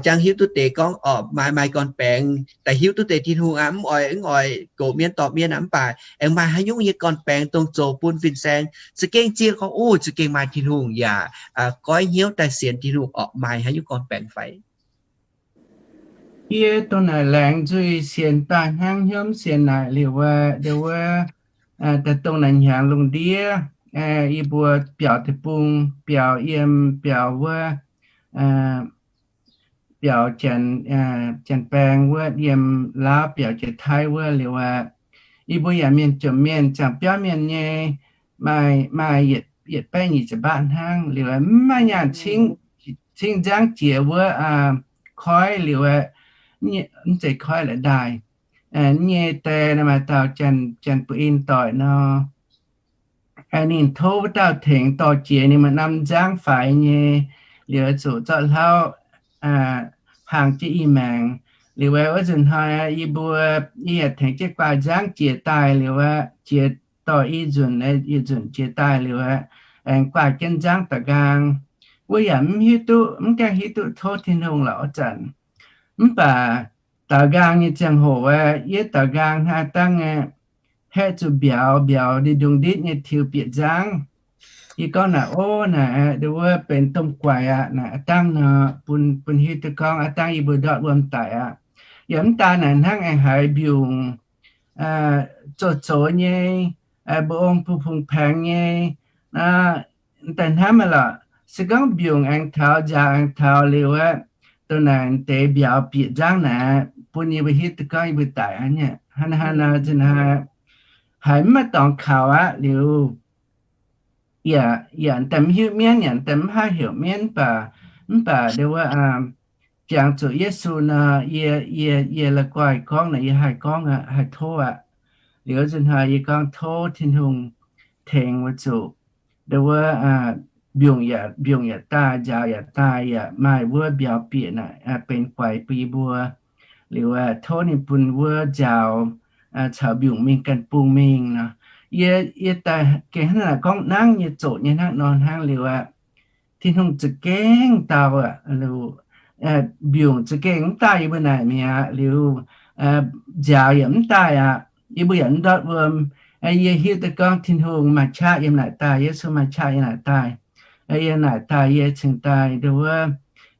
jangx hiuv duqv deix gorngv orqc, maaih, maaih gorn-baengx daaih hiuv duqv deix Tin-Hungh aqv, mv oix, mv oix gox mienv dorh mienv aqv, mv baac aengx maaih haaix nyungc nyei gorn-baengx dongh zoux bun fin-saeng za'gengh zieqv gorngv, o, za'gengh maaih Tin-Hungh yaac goiv hnyouv daaih sienx Tin-Hungh orqc, maaih haaix nyungc gorn-baengx fai? Yie dongh naaic laengz nzuih sienx daaih hnangv hnyouv sienx naaic liuz wuov, dongh wuov, daaih dongh naaic hnyangx lungh ndiev, yie mbuo biaux deic-bung, biaux yiem, biaux wuov, biaux Janx-Baeng wuov, yiem Laauv biaux Janx-Taiv wuov liuz aqv, yie mbuo yaac mienh jomc mienh, ziangh biauv mienh nyei, maaih, maaih yietc baeqv nyic ziepc mbaatv hnangv liuz aqv, mv maaih nyaanh cingv nzangv jiex wuov koiv liuz aqv, mv zeiz koiv la'daaih nyei die, maaih dauh Janx-Baeng doic nor, ninh tov wuov dauh tengx dorh jiex ninh maaih norm nzangv faix nyei, liuz zuqc zorqv hlauv hlang jienv i maengx. Liuz wuov nzunc hnoi yie mbuo, yie yaac tengx jienv guaaih nzangv jiex daaih liuz aqv, jiex dorh i nzunc, yietc nzunc jiex daaih liuz aqv, aengx guaaih jienv nzangv da'nqaang. Wuov yaac mv hiuv duqv, mv gaengh hiuv duqv tov Tin-Hungh lorqc wuov zanc. Mv baac daux nqaang nyei ziangh hoc aqv, yie daux nqaang hnangv dangh aqv, haeqv zuqc mbiauz, mbiauz ndongc nditv nyei tiux bieqc nzangv. Yie gorngv naaic, o, naaic aqv, nduov wuov benx domh guaix aqv. Naaic aqv dangh nor, bun, bun hiuv duqv gorngv aqv dangh yie mbuo ndortv wuom daic aqv. Yaac mv daan naaic hnangv aengx haiz mbiungc zoux zoux nyei, mbu'ong bun fungx paengx nyei, daaih hnamv aqv lorqc. Se gorngv mbiungc aengx taux, nzaaux aengx taux liuz aqv, dongh naaic deix mbiauz bieqc nzangv naaic, bun yie mbuo hiuv duqv gorngv yie mbuo daic aqv. Hnangv naaiv nor, haiz mv maaih dorngx kaux aqv liuz, yaac, yaac daaih mv hiuv mienv, yaac daaih mv haih heuc mienv, mv baac, mv baac nduov wuov, jangx zuqc Yesu nor, yie, yie, yie la'guaih gorngv naaic, yie haih gorngv aqv, haih tov aqv. Liuz nzunc hnoi yie gorngv tov Tin-Hungh tengx wuov zuqc nduov wuov, mbiungc yaac, mbiungc yaac daaih, nzaaux yaac daaih, yaac maaih wuov mbiauz bieqc naaic benx guaix bun yie mbuo. Liuz tov ninh bun wuov nzaaux caux mbiungc mingh ganh bung mingh nor. Yie, yie daaih gengh hnangv naaic gorngv nangv nyei zoqc nyei hnangv nor hnangv liuz aqv. Tin-Hungh za'gengh dau aqv, mbiungc za'gengh mv daaih yie mbuo naaic mi'aqv liuz, nzaaux yaac mv daaih aqv. Yie mbuo yaac mv ndortv wuom. Yie hiuv duqv gorngv Tin-Hungh maaih qaqv yiem naaic daaih, Yesu maaih qaqv yiem naaic daaih. Yiem naaic daaih yie cingx daaih nduov wuov,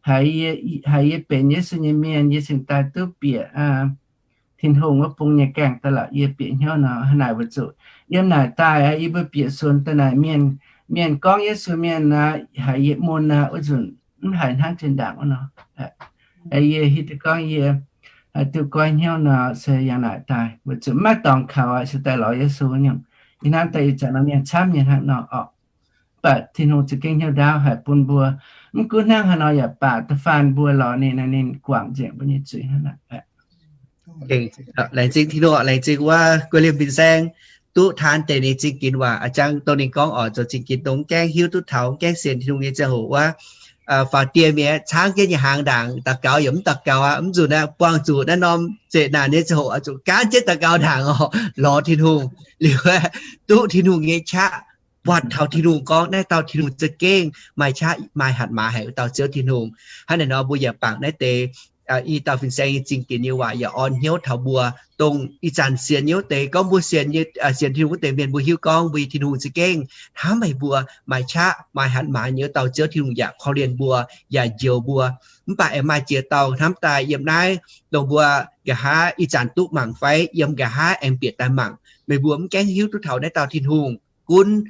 haiz yie, haiz yie benx Yesu nyei mienh, yie cingx daaih duqv bieqc Tin-Hungh wuov bung nyei gaengh daaih lorqc. Yie bieqc hnyouv nor hnangv naaic weic zuqc yiem naaic daaih yie mbuo bieqc sunx daaih naaic mienh, mienh gorngv Yesu mienh aqv, haiz yietc mun aqv, wuov nzunc mv haiz hnangv zinh ndaangc wuov nor. Yie hiuv duqv gorngv yie haih duqv goiv hnyouv nor se yiem naaic daaih weic zuqc mv maaih dorngx kaux aqv, se daaih lorz Yesu nyei. Ih hnamv daaih ih zanc nor mienh camv nyei hnangv nor orqc. Mv baac Tin-Hungh za'gengh hnyouv ndaauv haic bun mbuo. Mv gunv hnangv haaix nor yaac baac da'faanh mbuo lorz ninh, ninh guangc nzengc mbuo nyei zuiz hnangv naaic. Laengz zingh Tin-Hungh, laengz zingh wuov guei liemh fin-saeng duqv taan deix ninh zingh ginx waac. A'jang dongh ninh gorngv oc, zoux zingh ginx dongh mv gaengh hiuv duqv taux, mv gaengh sienx Tin-Hungh nyei ziangh hoc wuov, faaux dieh mienh caangv jienv nyei hnaangx ndaangc, daux gaux yaac mv daux gaux aqv. Mv nzunc aeqv, buangh zuqc naaiv norm zeqc naanc nyei ziangh hoc oix zuqc gaanv jienv daux gaux ndaangc oc, lorz Tin-Hungh. Liuz aeqv, duqv Tin-Hungh nyei qaqv buatc taux Tin-Hungh gorngv naaiv dauh Tin-Hungh za'gengh maaih qaqv maaih hatc maaz haic wuov dauh Ziouv Tin-Hungh. Hnangv naaic nor mbuo yaac bangc naaiv deix i dauh fin-saeng nyei zingh ginx nyei waac yaac orn hnyouv taux mbuo dongh ih zanc sienx nyei wuov deix, gorngv mbuo sienx nyei, sienx Tin-Hungh wuov deix mienh, mbuo hiuv gorngv mbuo nyei Tin-Hungh za'gengh hnamv haic mbuo, maaih qaqv maaih hatc maaz nyei wuov dauh Ziouv Tin-Hungh yaac korv-lienh mbuo, yaac njoux mbuo. Mv baac aengx maaih ziex dauh hnamv daaih yiem naaiv, dongh mbuo nqa'haav ih zanc duqv mangc fai yiem nqa'haav aengx bieqc daaih mangc, meih mbuo mv gaengh hiuv duqv taux naaiv dauh Tin-Hungh, gunv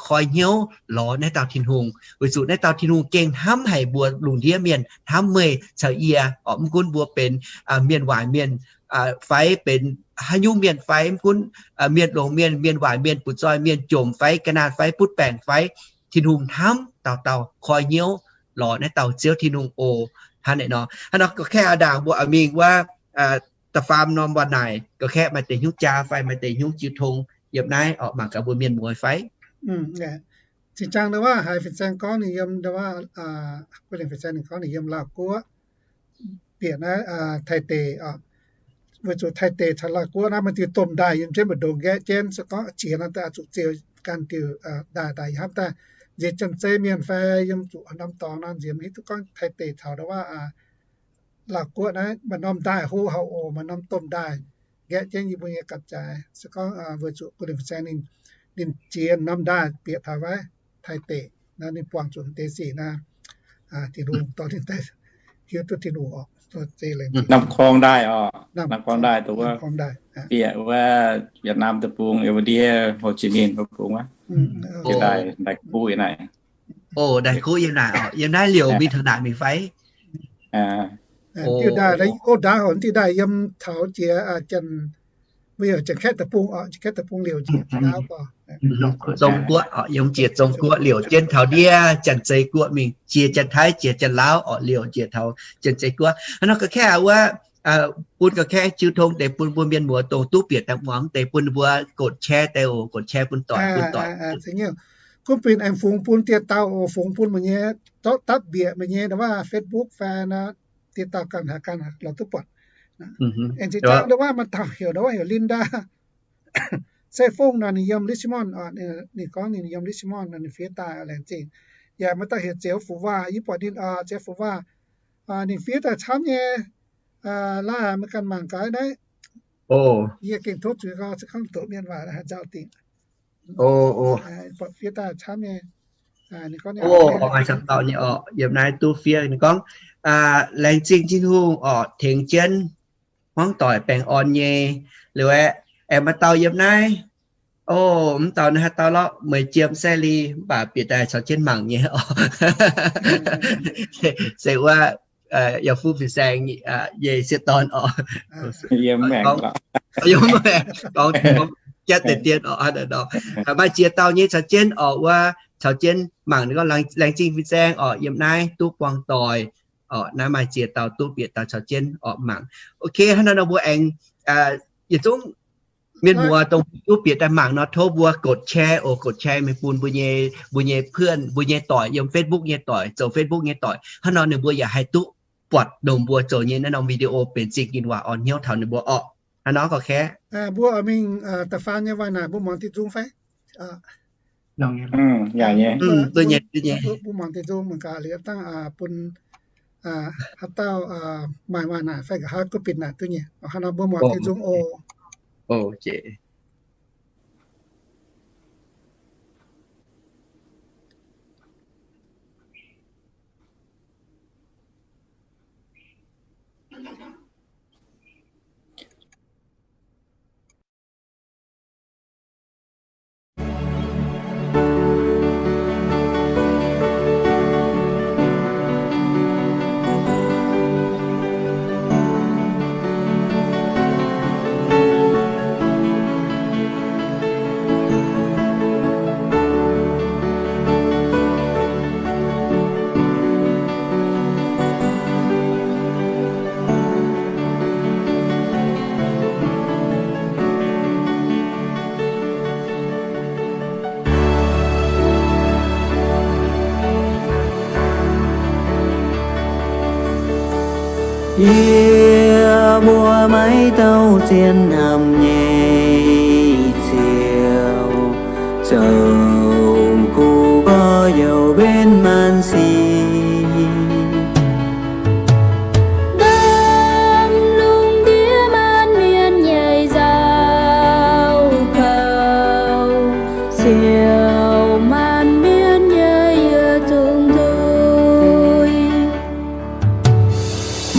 koi hnyouv lorz naaiv dauh Tin-Hungh, weic zuqc naaiv dauh Tin-Hungh gengh hnamv haic mbuo lungh ndiev mienh, hnamv meih caux yie oc. Mv gunv mbuo benx mienh waaic mienh fai benx haaix nyungc mienh fai, mv gunv mienh longx mienh, mienh waaic mienh, butv-zoih mienh, jomc fai, ga'naanh fai, butv-baengc fai, Tin-Hungh hnamv dauh dauh koi hnyouv lorz naaiv dauh Ziouv Tin-Hungh oc. Hnangv naaiv nor, hnangv nor ga'kaeqv aqv, ndaangc mbuo a'mingh wuov da'faam norm waac naaic, ga'kaeqv maaih deix hnyouv jaa fai maaih deix hnyouv jiu tong yiem naaiv oc, mangc gaax mbuo mienh muoz fai. Zinh zaang ndau wuov haiz fin-saeng gorngv ninh yiem ndau wuov, guv lengc fin-saeng ninh gorngv ninh yiem Laauh Guoqv, bieqc naaiv Taiv deic oc. Weic zuqc Taiv deic caux Laauh Guoqv naaiv maaih diuh domh ndaaih yiem jienv mbu'ndongx nqaeqv jienv, se gorngv qiex nor daaih zuqc ziouc ganh diuh ndaaih daaih hnamv daaih nziex janx-zei mienh fai yiem zuqc norm dorngx nor nziex mv hiuv duqv gorngv Taiv deic caux ndau wuov Laauh Guoqv naaiv maaih norm ndaaih hlo hauv oc, maaih norm domh ndaaih nqaeqv jienv yie mbuo nyei gapv-jaaix. Se gorngv weic zuqc guv lengc fin-saeng ninh, ninh ziex norm ndaaih bieqc taux wuov Taiv deic nor, ninh buangh zuqc deix sic naaiv, Tin-Hungh dorh ninh daaih hiuv duqv Tin-Hungh oc. Norm korng ndaaih oc, norm korng ndaaih, bieqc wuov Việt Nam deic-bung, Cambodia, Hồ Chí Minh deic-bung wuov, ndaaih kuv yiem naaic. Oc, ndaaih kuv yiem naaic oc, yiem naaiv liouc mingh taux naaic mingh fai? Diuh ndaaih, o, ndaaih horc diuh ndaaih yiem taux jiex janx, mbuo heuc Janx-Kaeqv deic-bung oc, Janx-Kaeqv deic-bung liouc njiec Zong Guoqv oc, yiem jiex Zong Guoqv liouc jienv taux ndiev Janx-Zei Guoqv mingh, jiex Janx-Taiv, jiex Janx-Lauv oc, liouc njiec taux Janx-Zei Guoqv. Hnangv nor ga'kaeqv wuov, bun ga'kaeqv jiu tong deix bun mbuo mienh muoz dongh duqv bieqc daaih muangx deix bun mbuo กดแชร์ deix oc, กดแชร์ bun doic, bun doic. Gunv bienh aengx fungx bun dieh dauh oc, fungx bun meih nyei zorqv dapv mbiec meih nyei wuov Facebook fai nor, dieh dauh ganh haaix ganh lorz duqv buatc. Aengx zinh zaang ndau wuov maaih dauh heuc ndau wuov heuc Linda. Se fongv nor ninh yiem Richmond oc, ninh gorngv ninh yiem Richmond nor ninh fiev daaih laengz zingh. Yaac maaih dauh heuc Ziouv Fu Waac, yie buatc ninh oc, Ziouv Fu Waac, ninh fiev daaih camv nyei. Laaix meih ganh mangc gaax naaiv. Yie gengh tov zuiz gau, se gorngv doqc mienh waac haaix nzauh dingc. Buatc fiev daaih camv nyei. Ninh gorngv, o, maaih camv dauh nyei oc, yiem naaiv duqv fiev. Ninh gorngv, laengz zingh Tin-Hungh oc, tengx jienv hmuangv doic baengh orn nyei. Liuz aeqv, aengx maaih dauh yiem naaiv. O, mv dauh naaiv haaix dauh lorqc, meih jiem sai li, mv baac bieqc daaih caux jienv mangc nyei oc. Se wuov, yaac fuqv fin-saeng nyei sieqv dorn oc. Gorngv jatv deix dien oc. Maaih ziex dauh nyei caux jienv oc, wuov caux jienv mangc. Ninh gorngv, laengz zingh fin-saeng oc, yiem naaiv duqv buangh doic oc. Naaiv maaih ziex dauh duqv bieqc daaih caux jienv oc mangc. Ok, hnangv nor nor mbuo aengx yietc zungv mienh muoz dongh duqv bieqc daaih mangc nor, tov mbuo กดแชร์ oc, กดแชร์ mingh bun mbuo nyei, mbuo nyei เพื่อน, mbuo nyei doic yiem Facebook nyei doic, zoux Facebook nyei doic. Hnangv nor ninh mbuo yaac haih duqv buatc dongh mbuo zoux nyei naaiv norm video benx zingh gin waac orn hnyouv taux ninh mbuo orqc. Hnangv nor gorx kaeqv. Mbuo mingh da'faam nyei waac naaic mbuo muangx diuh nzung fai? Duqv nyei, duqv nyei. Mbuo muangx diuh nzung mangc gaax liuz dangh bun haaix dauh maaih waac naaic fai nqa'haav guv binc naaic duqv nyei. Hnangv nor mbuo muangx diuh nzung oc. Yie mbuo maiv douh zien hnamv nyei Ziouv, zoux kuv gorx-youz mbenc maanc sic. Ndaamv-lungh ndiev maanc mienh nyei nzauh kouv, siouc maanc mienh nyei yietc zungv nzuih.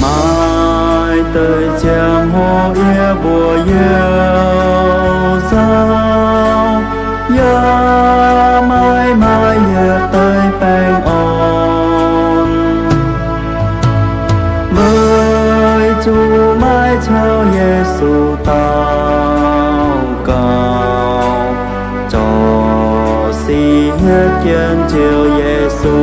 Maaih deix ziangh hoc yie mbuo youh nzauh, yaac maiv maaih yietc deix baengh orn. Weic zuqc maiv caux Yesu daaih. Jienv Ziouv Yesu.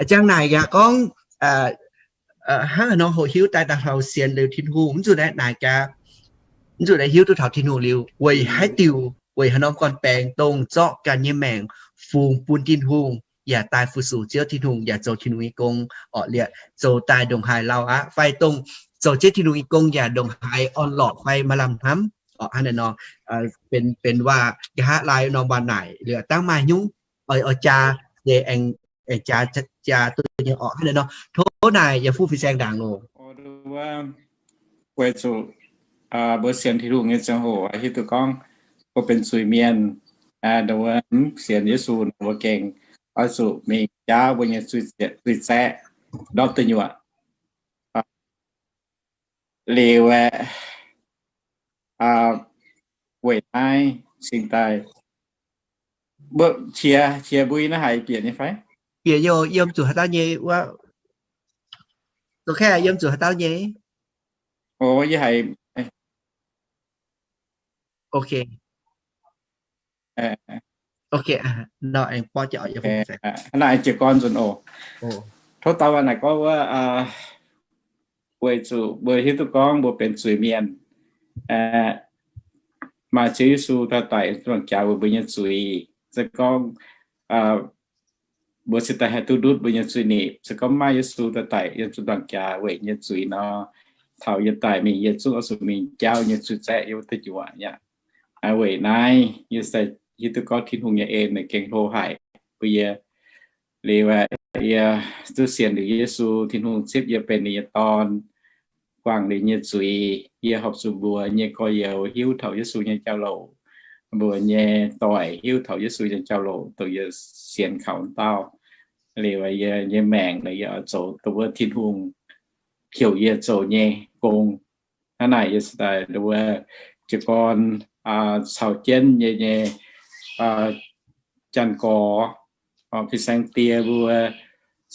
A'jang naaic yaac gorngv hnangv haaix nor hoqc hiuv daaih daaih hlauv sienx liuz Tin-Hungh, mv zuqc naaiv naaic jaax, mv zuqc naaiv hiuv duqv taux Tin-Hungh liuz weic haaix diuc, weic haaix norm gorn-baengx dongh zorqv ganh nyei maengc fungx bun Tin-Hungh. yaac daaih fu-sux Ziouv Tin-Hungh, yaac zoux Tin-Hungh nyei gong orqc, liepc zoux daaih ndongc haaix lauh aqv, fai dongh zoux Ziouv Tin-Hungh nyei gong yaac ndongc haaix orn-lorqc fai maaih lamh hnamv orqc. Hnangv naaiv nor, benx, benx waac nqa'haav laai norm waac naaic liepc dangv maaih nyungc oix, oix jaa, yie aengx, aengx jaa, jaa duqv nyei orqc. Hnangv naaiv nor, tov naaic yaac fuqv fin-saeng ndaangc oc. Weic zuqc mbuo sienx Tin-Hungh nyei ziangh hoc hiuv duqv gorngv mbuo benx zuiz-mienh, nduov sienx Yesu nor mbuo gengh oix zuqc mingh jaauv mbuo nyei zuiz-zaeqv ndortv deic nyuoqc. Liuz aeqv, weic naaiv cingx daaih mbuo qiex, qiex mbui naaiv haiz bieqc nyei fai? Bieqc nyei, yiem zuqc haaix dauh nyei wuov. Zoux kaeqv yiem zuqc haaix dauh nyei? O, yie haiz. Ok. Ok, nor aengx borqv jiex oc. Hnangv naaic jiez gorn nzunc oc. Tov dau waac naaic gorngv wuov, weic zuqc mbuo hiuv duqv gorngv mbuo benx zuiz-mienh, maaih Ziouv Yesu daaih daic zunh nduangx jaax weic mbuo nyei zuiz. Se gorngv mbuo cingx daaih haih duqv ndutv mbuo nyei zuiz-nipc. Se gorngv maiv maaih Yesu daaih daic yiem zunh nduangx jaax weic nyei zuiz nor, taux yie daic mingh yie zungv oix zuqc mingh jaauv nyei zuiz-zaeqv yiem wuov deic nyuoqc aqv. Weic naaiv yie cingx daaih hiuv duqv gorngv Tin-Hungh nyei en naaic gengh hlo haic bun yie. Liuz aeqv, yie duqv sienx liuz Yesu, Tin-Hungh zipv yie benx ninh nyei dorn, guangc ninh nyei zuiz. Yie horpc zuqc mbuox nyei gorx-youz hiuv taux Yesu nyei jauv-louc, mbuox nyei doic hiuv taux Yesu nyei jauv-louc, dongh yie sienx kaux dauh. Liuz yie nyei maengc naaic yie oix zoux dongh wuov Tin-Hungh heuc yie zoux nyei gong. Hnangv naaic yie cingx daaih dongh wuov jiez gorn caux jienv yie nyei janx-gorx, fin-saeng die mbuo,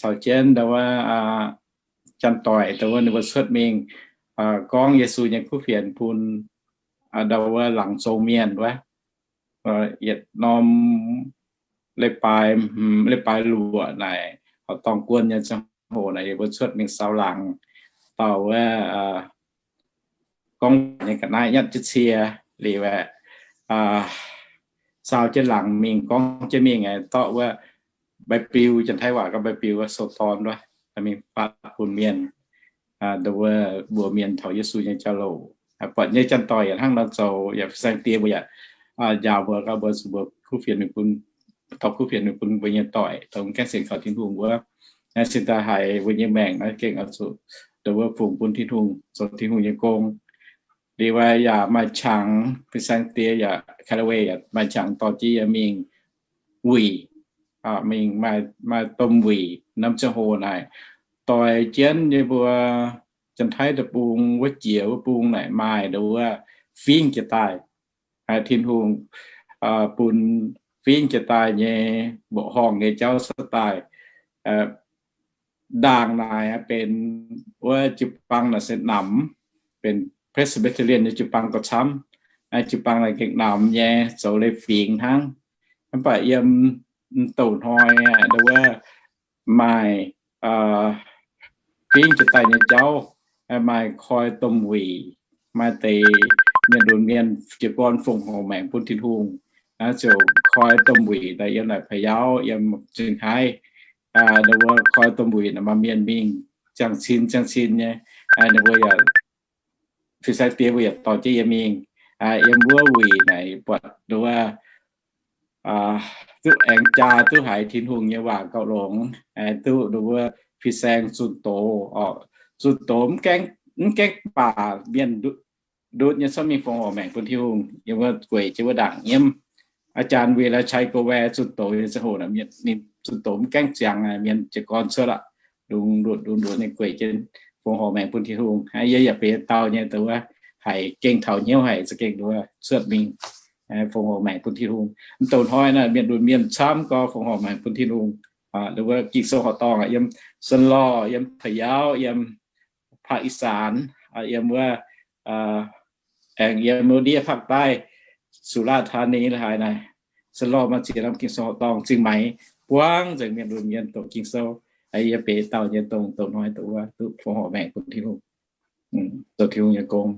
caux jienv dongh wuov janx-doic dongh wuov ninh mbuo cuotv mingh gorngv Yesu nyei kuv fienx bun dongh wuov laangz zong mienh wuov. Yietc norm leiz-baaix, leiz-baaix luoqc naaic, horqc dorngh guon nyei ziangh hoc naaic, yie mbuo cuotv mingh saaux laangz dauh wuov gorngv waac nyei ga'naaiv nyatv jienv cie liuz aeqv, saaux jienv laangz mingh gorngv jienv mingh aeqv, dorqv wuov mbaiv-biu, Janx-Taiv waac gorngv mbaiv-biu wuov, sou dorn wuov, mingh faatv bun mienh, dongh wuov mbuox mienh taux Yesu nyei jauv-louc. Buatc nyei janx-doic yaac hnangv nor zoux, yaac fin-saeng die mbuo yaac njaaux mbuo, gauh mbuo zuqc mbuox kuv fienx mingh bun, dorh kuv fienx mingh bun mbuo nyei doic, dongh mv gaengh sienx kaux Tin-Hungh wuov. Naaiv cingx daaih haiz mbuo nyei maengc naaiv gengh oix zuqc dongh wuov fungx bun Tin-Hungh, zoux Tin-Hungh nyei gong. Liuz yaac maaih qangx, fin-saeng die yaac, Callaway yaac maaih qangx dorh jienv yie mingh wuic, mingh maaih, maaih domh wuic. Norm ziangh hoc naaic doix jienv yie mbuo Janx-Taiv deic-bung wuov jiex wuov bung naaic maaih dongh wuov fingv jiex daaih. Tin-Hungh bun fingv jiex daaih nyei mbuoqc horngh nyei jauv cuotv daaih. Ndaangc naaic benx wuov jiu-baang naaic se namx, benx Presbyterian nyei jiu-baang gauh camv. Jiu-baang naaic gengh namx nyei, zoux leiz-fingx hnangv. Mv baac yiem m'douh hnoi dongh wuov maaih fingv jiex daaih nyei jauv, maaih koi domh wuic, maaih deix mienh lunx mienh jiez gorn fongc horc maengc bun Tin-Hungh, ziouc koi domh wuic daaih yiem naaic Pa'yaauv, yiem Zingh Haaix, dongh wuov koi domh wuic naaic maaih mienh mingh ziangh cin ziangh cin nyei. Ninh mbuo yaac, fin-saeng die mbuo yaac dorh jienv yie mingh yiem wuov wuic naaic buatc dongh wuov duqv aengx jaa duqv haiz Tin-Hungh nyei waac gauh longx, duqv dongh wuov fin-saeng zunh doz oc. Zunh doz mv gaengh, mv gaengh baac mienh ndutv nyei cuotv mingh fongc horc maengc bun Tin-Hungh. Yiem wuov gueic jienv wuov ndaangc nyiemv, อาจารย์ วีระชัย โกแว zunh doz nyei ziangh hoc, ninh zunh doz mv gaengh ziangx, mienh jiez gorn cuotv aqv, lungh ndutv lungh ndutv ninh gueic jienv fongc horc maengc bun Tin-Hungh. Yie yaac benx dauh nyei dongh wuov haiz gengh taux hnyouv haic za'gengh dongh wuov cuotv mingh fongc horc maengc bun Tin-Hungh. M'douh hnoi naaic mienh lunx mienh camv gorx fongc horc maengc bun Tin-Hungh. Dongh wuov Ging-Sou horqc dorngh yiem Sen Lorh, yiem Pa'yaauv, yiem ภาคอีสาน, yiem wuov aengx yiem wuov ndiev ภาคใต้, สุราษฎร์ธานี la'haaix naaic, Sen Lorh maaih ziex norm Ging-Sou horqc dorngh, Zingh Maix, buangv nzengc mienh lunx mienh doqc Ging-Sou. Yie benx dauh nyei dongh, dongh hnoi dongh wuov duqv fongc horc maengc bun Tin-Hungh, zoux Tin-Hungh nyei gong.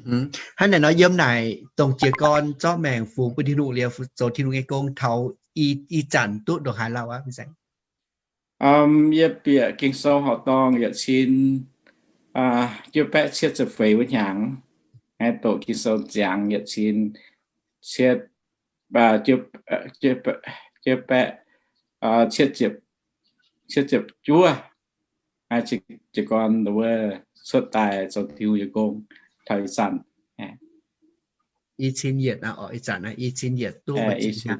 Hnangv naaic nor yiem naaic dongh jiez gorn zorqv maengc fungx bun Tin-Hungh liuz zoux Tin-Hungh nyei gong taux ih zanc duqv ndongc haaix lauh aqv? Yie bieqc Ging-Sou horqc dorngh yietc cin juov baeqv cietv ziepc feix wuov hnyangx, doqc Ging-Sou ziangx yietc cin cietv, juov baeqv cietv ziepc juov, jiez gorn wuov cuotv daaih zoux Tin-Hungh nyei gong taux ih zanc. I cin yietc, i cin yietc duqv i cin,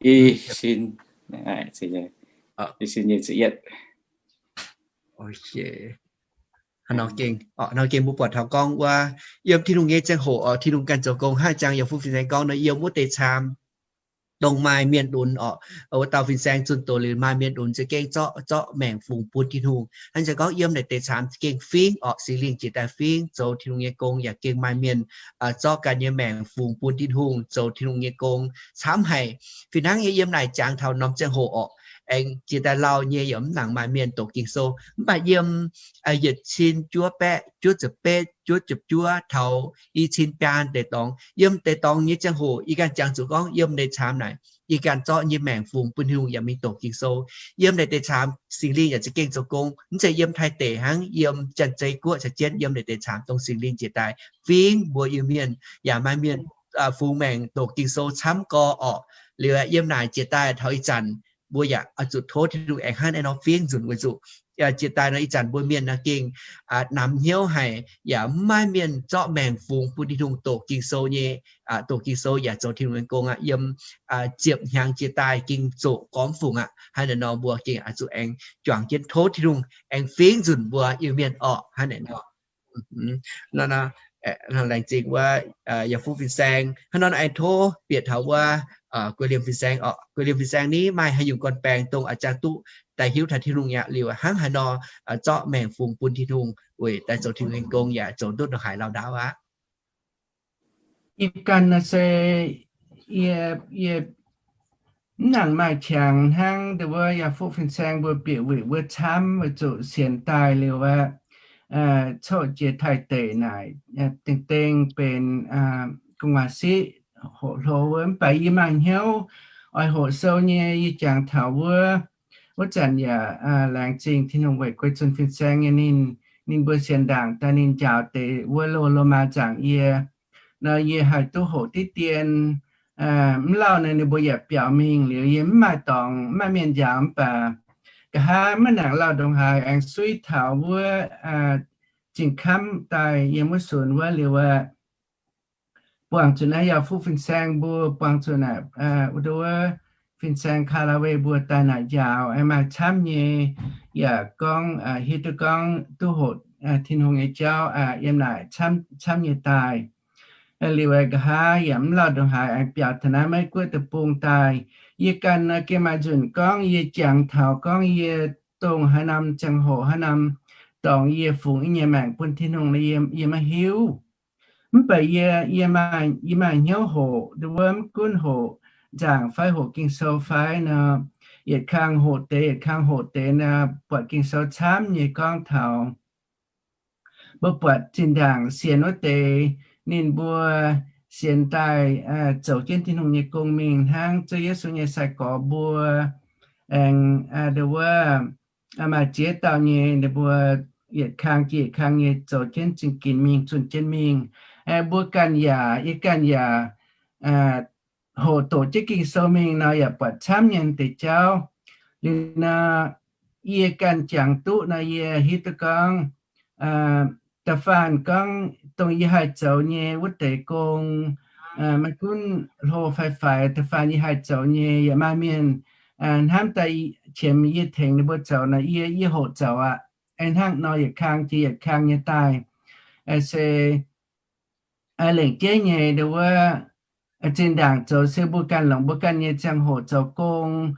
i cin, Hnangv nor gengh mbuo buatc taux gorngv wuov, yiem Tin-Hungh nyei ziangh hoc oc, Tin-Hungh ganh zoux gong hnangv jangx yaac fuqv fin-saeng gorngv nor, yiem wuov deix camv dongh maaih mienh lunx oc, wuov dauh fin-saeng zunh doz liuz maaih mienh lunx za'gengh zorqv, zorqv maengc fungx bun Tin-Hungh. Hnangv jangx gorngv yiem naaic deix camv za'gengh fingv oc, Singx Lingh jiex daaih fingv zoux Tin-Hungh nyei gong, yaac gengh maaih mienh zorqv ganh nyei maengc fungx bun Tin-Hungh zoux Tin-Hungh nyei gong camv haic. Fih hnangv nyei yiem naaic jangx taux norm ziangh hoc oc, aengx jiex daaih lauh nyei yaac mv nangc maaih mienh doqc Ging-Sou. Mv baac yiem yietc cin juov baeqv juov ziepc betv, juov ziepc juov taux i cin biaan deix dorngx, yiem deix dorngx nyei ziangh hoc yie ganh jangx zuqc gorngv yiem naaic deix camv naaic yie ganh zorqv nyei maengc fungx bun Tin-Hungh yaac mingh doqc Ging-Sou. Yiem naaic deix camv Singx Lingh yaac za'gengh zoux gong, mv zeiz yiem Taiv deic hnangv, yiem Janx-Zei Guoqv caux jienv yiem naaic deix camv dongh Singx Lingh jiex daaih fingv mbuo Iu-Mienh, yaac maaih mienh fungx maengc doqc Ging-Sou camv gorx orqc. Liuz yiem naaic jiex daaih taux ih zanc mbuo yaac oix zuqc tov Tin-Hungh aengx hnangv naaiv nor fingv nzunc weic zuqc jiex daaih nor ih zanc mbuo mienh naaiv gengh namx hnyouv haic, yaac mv maaih mienh zorqv maengc fungx bun Tin-Hungh doqc Ging-Sou nyei, doqc Ging-Sou yaac zoux Tin-Hungh nyei gong aqv. Yiem ziepc hnyangx jiex daaih gengh zoqc gormx fungc aqv. Hnangv naaic nor mbuo gengh oix zuqc aengx juangc jienv tov Tin-Hungh aengx fingv nzunc mbuo Iu-Mienh orqc. Hnangv naaic nor laengz zingh wuov yaac fuqv fin-saeng. Hnangv nor aengx tov bieqc taux wuov guei liemh fin-saeng orqc. Guei liemh fin-saeng ni maaih haaix nyungc gorn-baengx dongh oix jangx duqv daaih hiuv taux Tin-Hungh aqv, liuz hnangv haaix nor zorqv maengc fungx bun Tin-Hungh weic daaih zoux Tin-Hungh nyei gong yaac zoux duqv ndongc haaix lauh ndaauv aqv. Ih ganh nor se yie, yie mv nangc maaih qangx hnangv ndau wuov yaac fuqv fin-saeng mbuo bieqc wuic wuov camv weic zuqc sienx daaih liuz aqv, coqv jiex Taiv deic naaic dingh dengh benx gu'nguaaz siqv hoqc hlo wuov. Mv baac yie maaih hnyouv oix hoqc sou nyei, yie jangx taux wuov, wuov zanc yaac laengz zingh Tin-Hungh weic guei zunh fin-saeng nyei ninh, ninh mbuo sienx ndaangc daaih ninh njaaux deix wuov loz Lomaa nzaangc yie. Nor yie haih duqv hoqc diqv dien, mv lauh nor ninh mbuo yaac biaux mingh liuz yie mv maaih dorngx, mv maaih mienh njaaux. Mv baac nqa'haav maiv nangc lauh ndongc haaix aengx suiv taux wuov zingh kamv daaih yiem wuov sunx wuov liuz aqv, buangh zuqc naaiv yaac fuqv fin-saeng mbuo, buangh zuqc naaic wuov fin-saeng Kaa^laa^we mbuo daaih naaic njaaux, aengx maaih camv nyei, yaac gorngv hiuv duqv gorngv duqv hoqc Tin-Hungh nyei jauv yiem naaic camv nyei daaih. Liuz nqa'haav yaac mv lauh ndongc haaix aengx biaux taux naaiv Meiv Guoqv deic-bung daaih. Yie ganh nor gengh maaih nzunc gorngv yie jangx taux gorngv yie dongh haaix norm ziangh hoc haaix norm dorngx yie fungx yie nyei maengc bun Tin-Hungh nor yie maiv hiuv. Mv baac yie, yie maaih hnyouv hoqc, nduov mv gunv hoqc nzaangc fai hoqc Ging-Sou fai nor, yietc kang hoqc deix, yietc kang hoqc deix nor, buatc Ging-Sou camv nyei gorngv taux mbuo buatc zinh ndaangc sienx wuov deix, ninh mbuo sienx daaih zoux jienv Tin-Hungh nyei gong mingh hnangv Ziouv Yesu nyei sai-gorx mbuo, aengx nduov maaih ziex dauh nyei ninh mbuo yietc kang jiex yietc kang nyei zoux jienv zingh ginx mingh, zunh jienv mingh. Mbuo ganh yaac, yie ganh yaac hoqc doqc jienv Ging-Sou mingh nor yaac buatc camv nyei deix jauv. Liuz nor, yie ganh jangx duqv nor yie hiuv duqv gorngv, da'faanh gorngv dongh yie haih zoux nyei wuov deix gong, maiv gunv hlo fai faix, da'faanh yie haih zoux nyei yaac maaih mienh hnamv daaih qiemx yie tengx ninh mbuo zoux nor, yie, yie hoqc zoux aqv. Hnangv nor yietc kang jiex yietc kang nyei daaih, se lengc jeiv nyei nduov zinh ndaangc zoux se mbuo ganh longc mbuo ganh nyei ziangh hoc zoux gong,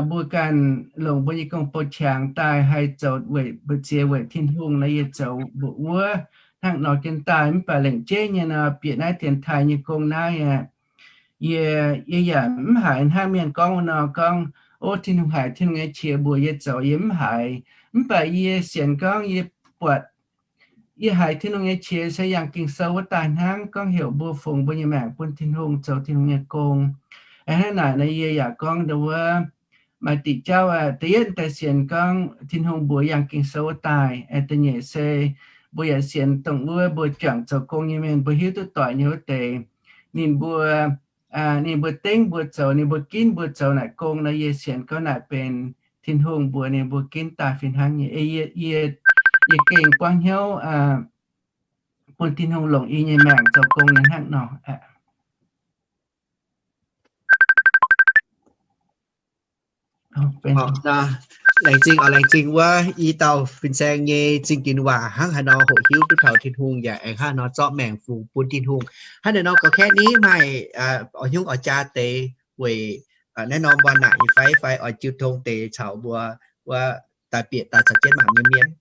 mbuo ganh longc mbuo nyei gong-bou qangx daaih haih zoux weic mbu'ziex weic Tin-Hungh nor yie zoux mbuoqc wuov hnangv nor jienv daaih. Mv baac lengc jeiv nyei nor bieqc naaiv dienx taaih nyei gong naaiv aqv, yie, yie yaac mv haiz hnangv mienh gorngv wuov nor gorngv, O, Tin-Hungh haiz, Tin-Hungh nyei qiex mbuox yie zoux, yie mv haiz. Mv baac yie sienx gorngv yie buatc yie haiz Tin-Hungh nyei qiex se yangh Ging-Sou wuov daaih hnangv, gorngv heuc mbuo fungx mbuo nyei maengc bun Tin-Hungh zoux Tin-Hungh nyei gong. Aengx hnangv naaic nor yie yaac gorngv ndau wuov maaih diqc jauv aqv. Da'yietv daaih sienx gorngv Tin-Hungh mbuox yangh Ging-Sou wuov daaih. Aengx da'nyeic se mbuo yaac sienx dongh wuov mbuo juangc zoux gong nyei mienh, mbuo hiuv duqv doic nyei wuov deix, ninh mbuo, ninh mbuo dengv mbuo zoux, ninh mbuo ginv mbuo zoux naaic gong nor, yie sienx gorngv naaic benx Tin-Hungh mbuox ninh mbuo ginv daaih fih hnangv nyei. Yie, yie, yie gengh buangv hnyouv bun Tin-Hungh longc yie nyei maengc zoux gong nyei hnangv nor. Laengz zingh, laengz zingh wuov i dauh fin-saeng nyei zingh ginx waac hnangv haaix nor hoqc hiuv duqv taux Tin-Hungh yaac aengx hnangv haaix nor zorqv maengc fungx bun Tin-Hungh. Hnangv naaiv nor ga'kaeqv ni maaih oix hnyungv oix jaa deix weic naaiv norm waac naaic nyei fai, fai oix jiu tong deix caux mbuo wuov daaih bieqc daaih caux jienv mangc nyei mienh.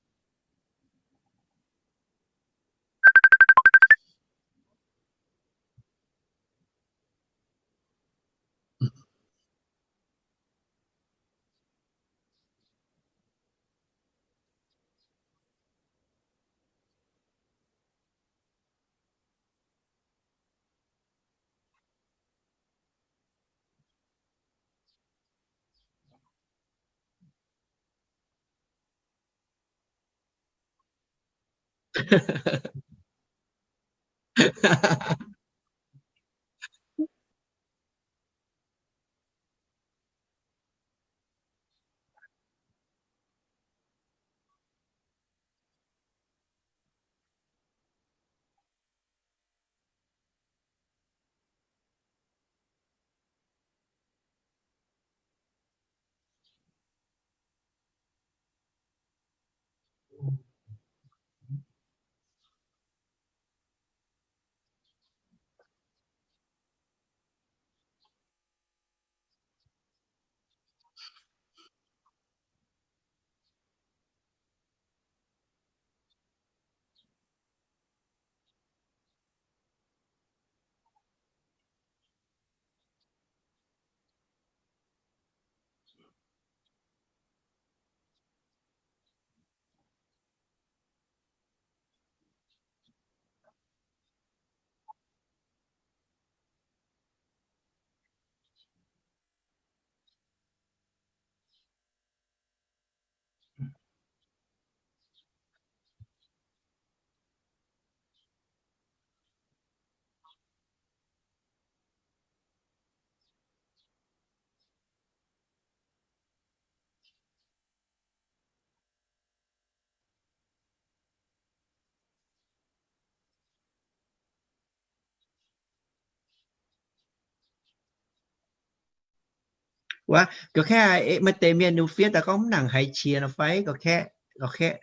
Wuov, ga'kaeqv maaih deix mienh ninh fiev daaih gorngv mv nangc haiz qiex nor fai? Ga'kaeqv, ga'kaeqv,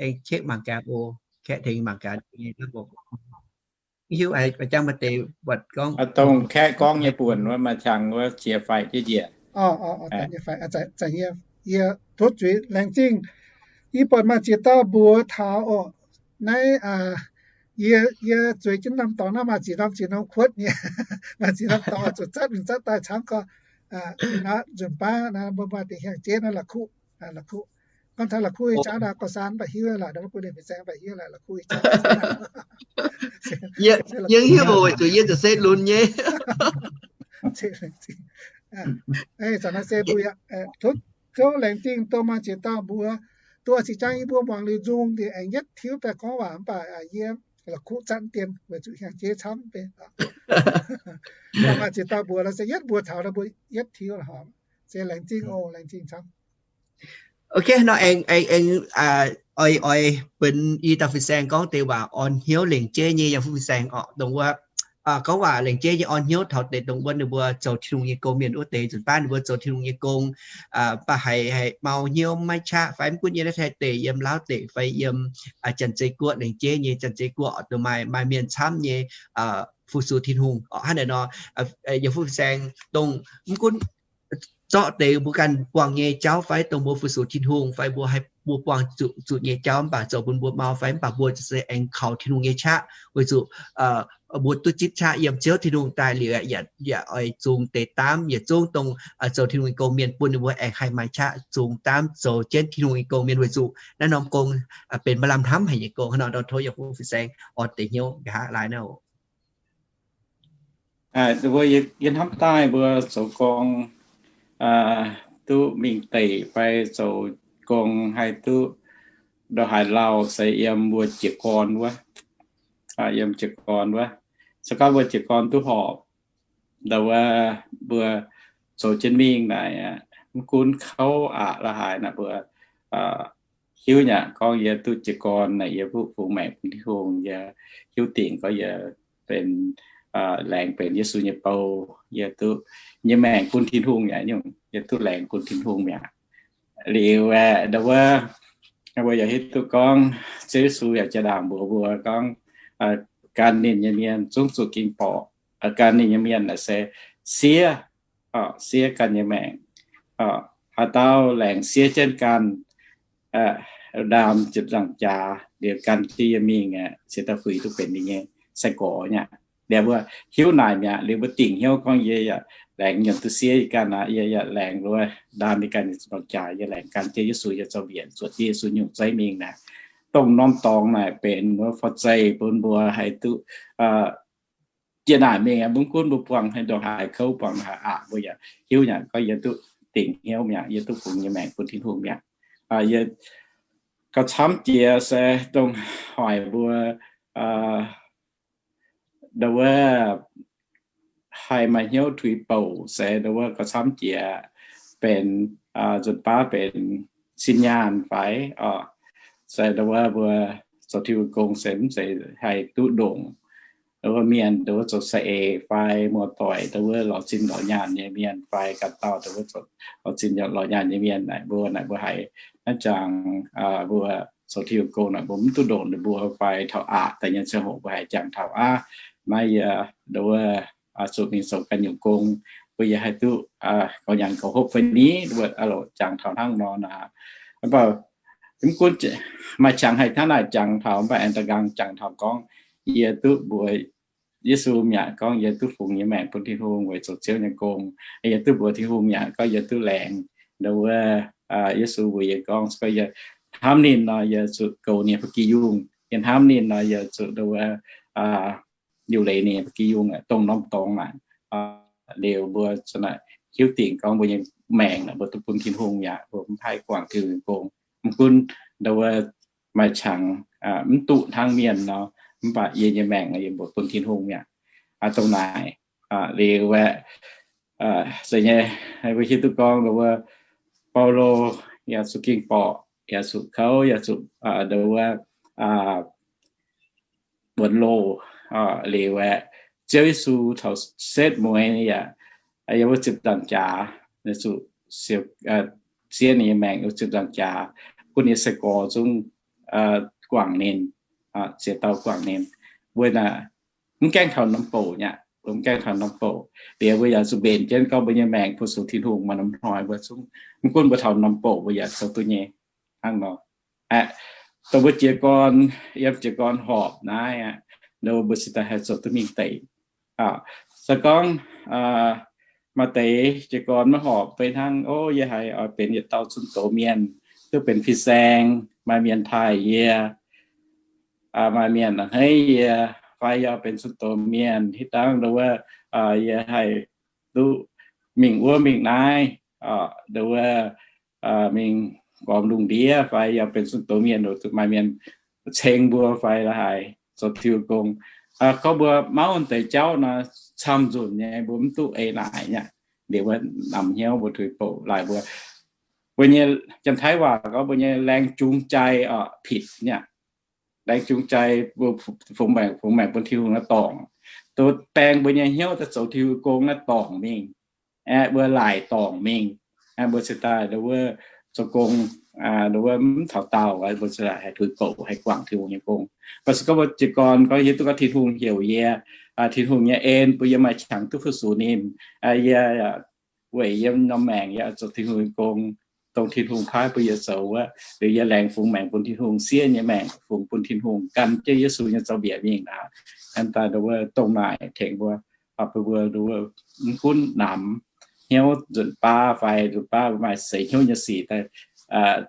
aengx check mangc gaax oc. Kaeqv tengx mangc gaax. Hiuv, jang maaih deix buatc gorngv, dongh kaeqv gorngv nyei buonc wuov maaih qangx wuov qiex faix jienv njiec. Yie tov zuiz laengz zingh. Yie buatc maaih ziex dauh mbuox taux oc. Naaiv yie, yie zueiz jienv norm dorngx naaiv maaih ziex norm ziex norm kuotv nyei. Maaih ziex norm dorngx zuqc zatv mingh zatv daaih camv gorx. Nzunc baav mbuo maaih deix hiaang-jeiv naaiv la'kuqv, la'kuqv. Gorngv taux la'kuqv ih zanc naaiv gorx-saan mv baac hiuv lorqc, mbuo liemh fin-saeng mv baac hiuv lorqc, la'kuqv ih zanc. Yie hiuv weic zuqc yie ziouc se lunx nyei. Zanc naaiv se mbuo yaac tov laengz zingh dongh maaih ziex dauh mbuox, dongh oix cingx jang yie mbuo muangx liuz nzung nzengc aengx yietv tiuv daaih gorngv waac mv baac yie la'kuqv zatv dien weic zuqc hiaang-jeiv camv deix. Maaih ziex dauh mbuox se yietv mbuox taux mbuo yietv tiuv lorqc. Se laengz zingh oc, laengz zingh camv. Ok, nor aengx, aengx, aengx oix, oix benx i dauh fin-saeng gorngv deix waac orn hnyouv lengc jeiv nyei yiem fin-saeng oc, dongh wuov gorngv waac lengc jeiv nyei orn hnyouv taux deix dongh wuov ninh mbuo zoux Tin-Hungh nyei gong mienh wuov deix nzunc baav ninh mbuo zoux Tin-Hungh nyei gong, mv baac haiz, haiz mau hnyouv maiv qaqv fai mv gunv yiem naaiv Taiv deic, yiem Laauv deic fai yiem Janx-Zei Guoqv lengc jeiv nyei Janx-Zei Guoqv oc, dongh maaih, maaih mienh camv nyei fu-sux Tin-Hungh oc. Hnangv naaic nor, yiem fin-saeng dongh mv gunv zorqv deix mbuo ganh buangh nyei jauv fai dongh mbuo fu-sux Tin-Hungh fai mbuo haih mbuo buangh zuqc, zuqc nyei jauv mv baac zoux bun mbuo mau fai mv baac mbuo se aengx kaux Tin-Hungh nyei qaqv weic zuqc mbuo duqv zipv qaqv yiem Ziouv Tin-Hungh daaih liuz, yaac oix zungx deix daamv yietc zungv dongh zoux Tin-Hungh nyei gong mienh bun ninh mbuo aengx haih maaih qaqv zungx daamv zoux jienv Tin-Hungh nyei gong mienh, weic zuqc naaiv norm gong benx maaih lamh hnamv haic nyei gong. Hnangv nor, ndortv tov yie mbuo fin-saeng orn deix hnyouv nqa'haav laai naaiv oc. Mbuo yie hnamv daaih mbuo zoux gong duqv mingh deic fai zoux gong haih duqv ndongc haaix lauh se yiem mbuo jiez gorn wuov, yiem jiez gorn wuov. Se gorngv mbuo jiez gorn duqv horpc, ndau wuov mbuo zoux jienv mingh naaic, mv gunv kouv aqc la'haaix naaic, mbuo hiuv nyei aqv gorngv yie duqv jiez gorn naaic, yie duqv fungx maengc bun Tin-Hungh. Yie hiuv dingc gorngv yie benx, laengz benx Yesu nyei bou. Yie duqv nyei maengc bun Tin-Hungh mi'aqv, nyungc yie duqv laengz bun Tin-Hungh mi'aqv. Liuz aeqv, ndau wuov, mbuo yaac hiuv duqv gorngv Ziouv Yesu yaac jaa-ndaangc mbuox mbuo gorngv, gan ninh nyei mienh zungv zuqc ging borqc. Gan ninh nyei mienh naaic se siev, siev ganh nyei maengc. Haaix dauh laengz siev jienv ganh, ndaam ziepc nzaangc jaax liuz gan jienv yie mingh aeqv, se da'feix duqv benx ninh nyei sai-gorx nyei aqv. Liuz mbuo hiuv naaic mi'aqv, liuz mbuo dingc hnyouv gorngv yie yaac laengz nyiemc duqv siev ganh aqv. Yie yaac laengz wuov ndaam ninh ganh ziepc nzaangc jaax, yie laengz gan jienv Yesu nyei zaux-mbiec, zuotc jienv Yesu nyungc zeiv mingh naaic. Dongh norm dorngx naaic benx wuov forv-zeih bun mbuo haih duqv jiex naaic mingh aqv. Mv gunv mbuo buangh haaix ndongc haaix kouv, buangh haaix aqc, mbuo yaac hiuv nyei aqv gorngv yie duqv dingc hnyouv mi'aqv, yie duqv fungx nyei maengc bun Tin-Hungh mi'aqv. Yie gauh camv jiex se dongh hoic mbuo ndau wuov haih maaih hnyouv tuix bouc se ndau wuov gauh camv jiex benx nzunc baav benx sin nyaanh fai se ndau wuov mbuo zoux Tin-Hungh gong se mv zeiz haih duqv ndongc ndau wuov mienh ndau wuov zoux saeng-eix fai muoz-doic ndau wuov lorz zinh lorz nyaanh nyei mienh fai ganh dauh ndau wuov zoux lorz zinh lorz nyaanh nyei mienh naaic, mbuo naaic mbuo haiz naaiv jangx mbuo zoux Tin-Hungh gong naaic mbuo mv duqv ndongc ninh mbuo fai taux aqc daaih nyei ziangh hoc mbuo haiz jangx taux aqv, naaiv yie ndau wuov zuqc mingh zoux ganh nyungc gong, mbuo yie haih duqv gorngv nyanc gorngv hopv fai ni, mbuo jangx taux hnangv nor naaic. Mv baac mv gunv maaih qangx haih hnangv naaic jangx taux, mv baac aengx da'nqaang jangx taux gorngv yie duqv mbuox Yesu mi'aqv gorngv yie duqv fungx nyei maengc bun Tin-Hungh weic zoux Ziouv nyei gong. Yie duqv mbuox Tin-Hungh mi'aqv gorngv yie duqv laengz ndau wuov Yesu mbuox yie gorngv, gorngv yie hnamv ninh nor, yie zuqc goux ninh nyei ba'gi yungh. Yie hnamv ninh nor, yie zuqc ndau wuov liuc leiz ninh nyei ba'gi yungh dongh norm dorngx naaic. Liuz mbuo naaic hiuv dingc gorngv mbuo nyei maengc naaic mbuo duqv bun Tin-Hungh yaac mbuo mv haih guangc Tin-Hungh nyei gong. Mv gunv ndau wuov maaih qangx mv duqv hnangv mienh nor, mv baac yie nyei maengc yie mbuoqc bun Tin-Hungh mi'aqv. Dongh naaic liuz aeqv, se nyei, mbuo hiuv duqv gorngv ndau wuov Baulo yaac zuqc ging borqc, yaac zuqc kouv, yaac zuqc ndau wuov buonc loh liuz aeqv, Ziouv Yesu taux setv mueiz yaac yiem wuov ziepc nzaangc jaax, zuqc siev ninh nyei maengc wuov ziepc nzaangc jaax, gunv ninh nyei sai-gorx zungv guangc ninh, ziex dauh guangc ninh. Mbuo naaic mv gaengh taux norm bouc nyei aqv, mbuo mv gaengh taux norm bouc. Liuz mbuo yaac zuqc mbenc jienv gorngv mbuo nyei maengc fu-sux Tin-Hungh maaih norm hnoi mbuo zungv, mv gunv mbuo taux norm bouc mbuo yaac zoux duqv nyei hnangv nor. Dongh mbuo jiez gorn, yiem jiez gorn horpc naaiv aqv, mbuo cingx daaih haih zoux duqv mingh deic. Se gorngv maaih deix jiez gorn maiv horpc, fai hnangv, o, yie haiz oix benx yietc dauh zunh doz mienh, duqv benx fin-saeng, maaih mienh taaih yie, maaih mienh a'hneiv yie, fai yie oix benx zunh doz mienh, hitv dangv ndau wuov yie haih duqv mingh wuov mingh naaiv, ndau wuov mingh gormx lungh ndiev, fai yie oix benx zunh doz mienh, maaih mienh ceng mbuo fai la'haaix zoux Tin-Hungh gong. Gorngv mbuo mauv deix jauv nor, camv nzunc nyei mbuo mv duqv eix naaic nyei. Liuz mbuo namx hnyouv mbuo tuix bouc laaix mbuo, mbuo nyei, Janx-Taiv waac gorngv mbuo nyei แรงจูงใจ oc, ผิด nyei. แรงจูงใจ mbuo fungx maengc, fungx maengc bun Tin-Hungh naaiv dorngc, duqv baeng mbuo nyei hnyouv daaih zoux Tin-Hungh gong naaiv dorngc mingh. Aeqv, mbuo laaic dorngc mingh. Aeqv, mbuo cingx daaih ndau wuov zoux gong, ndau wuov mv taux daauh, mbuo cingx daaih haih tuix bouc, haih guangc Tin-Hungh nyei gong. Mv baac se gorngv mbuo jiez gorn gorngv hiuv duqv gorngv Tin-Hungh heuc yie, Tin-Hungh nyei en bun yie maaih qangx duqv fu-sux ninh, yie weic yiem norm maengc yie zoux Tin-Hungh nyei gong, dongh Tin-Hungh paaiv bun yie zoux wuov, liuz yie laengz fungx maengc bun Tin-Hungh, siev nyei maengc fungx bun Tin-Hungh, gan jienv Yesu nyei nzauh mbiec mingh aqv. Hnangv daaih nduov wuov dongh naaic tengx mbuo, baac mbuo nduov wuov mv gunv namx hnyouv nzunc baav fai nzunc baav maaih seix hnyouv nyei sic daaih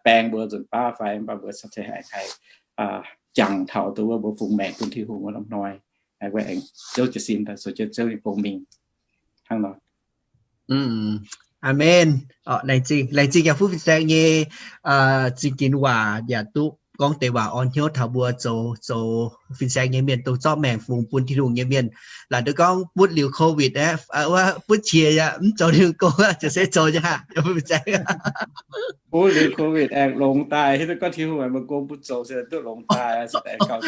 baeng mbuo nzunc baav fai, mv baac mbuo cingx haih jangx taux nduov wuov mbuo fungx maengc bun Tin-Hungh wuov norm hnoi, aengx ziouc jiez sin daaih zoux jienv Ziouv nyei gong mingh hnangv nor. Aamen. Laengz zingh yaac fuqv fin-saeng nyei zingh ginx waac yaac duqv gorngv deix waac orn hnyouv taux mbuo zoux, zoux fin-saeng nyei mienh, dongh zorqv maengc fungx bun Tin-Hungh nyei mienh. Laaic nduov gorngv butv liuz COVID aeqv, wuov butv qiex yaac mv zoux Tin-Hungh gong, ziouc se zoux nyei haic, yaac fuqv fin-saeng. Butv liuz COVID aengx longx daaih, hiuv duqv gorngv Tin-Hungh aengx mbuo gong butv zoux se duqv longx daaih, se aengx gauh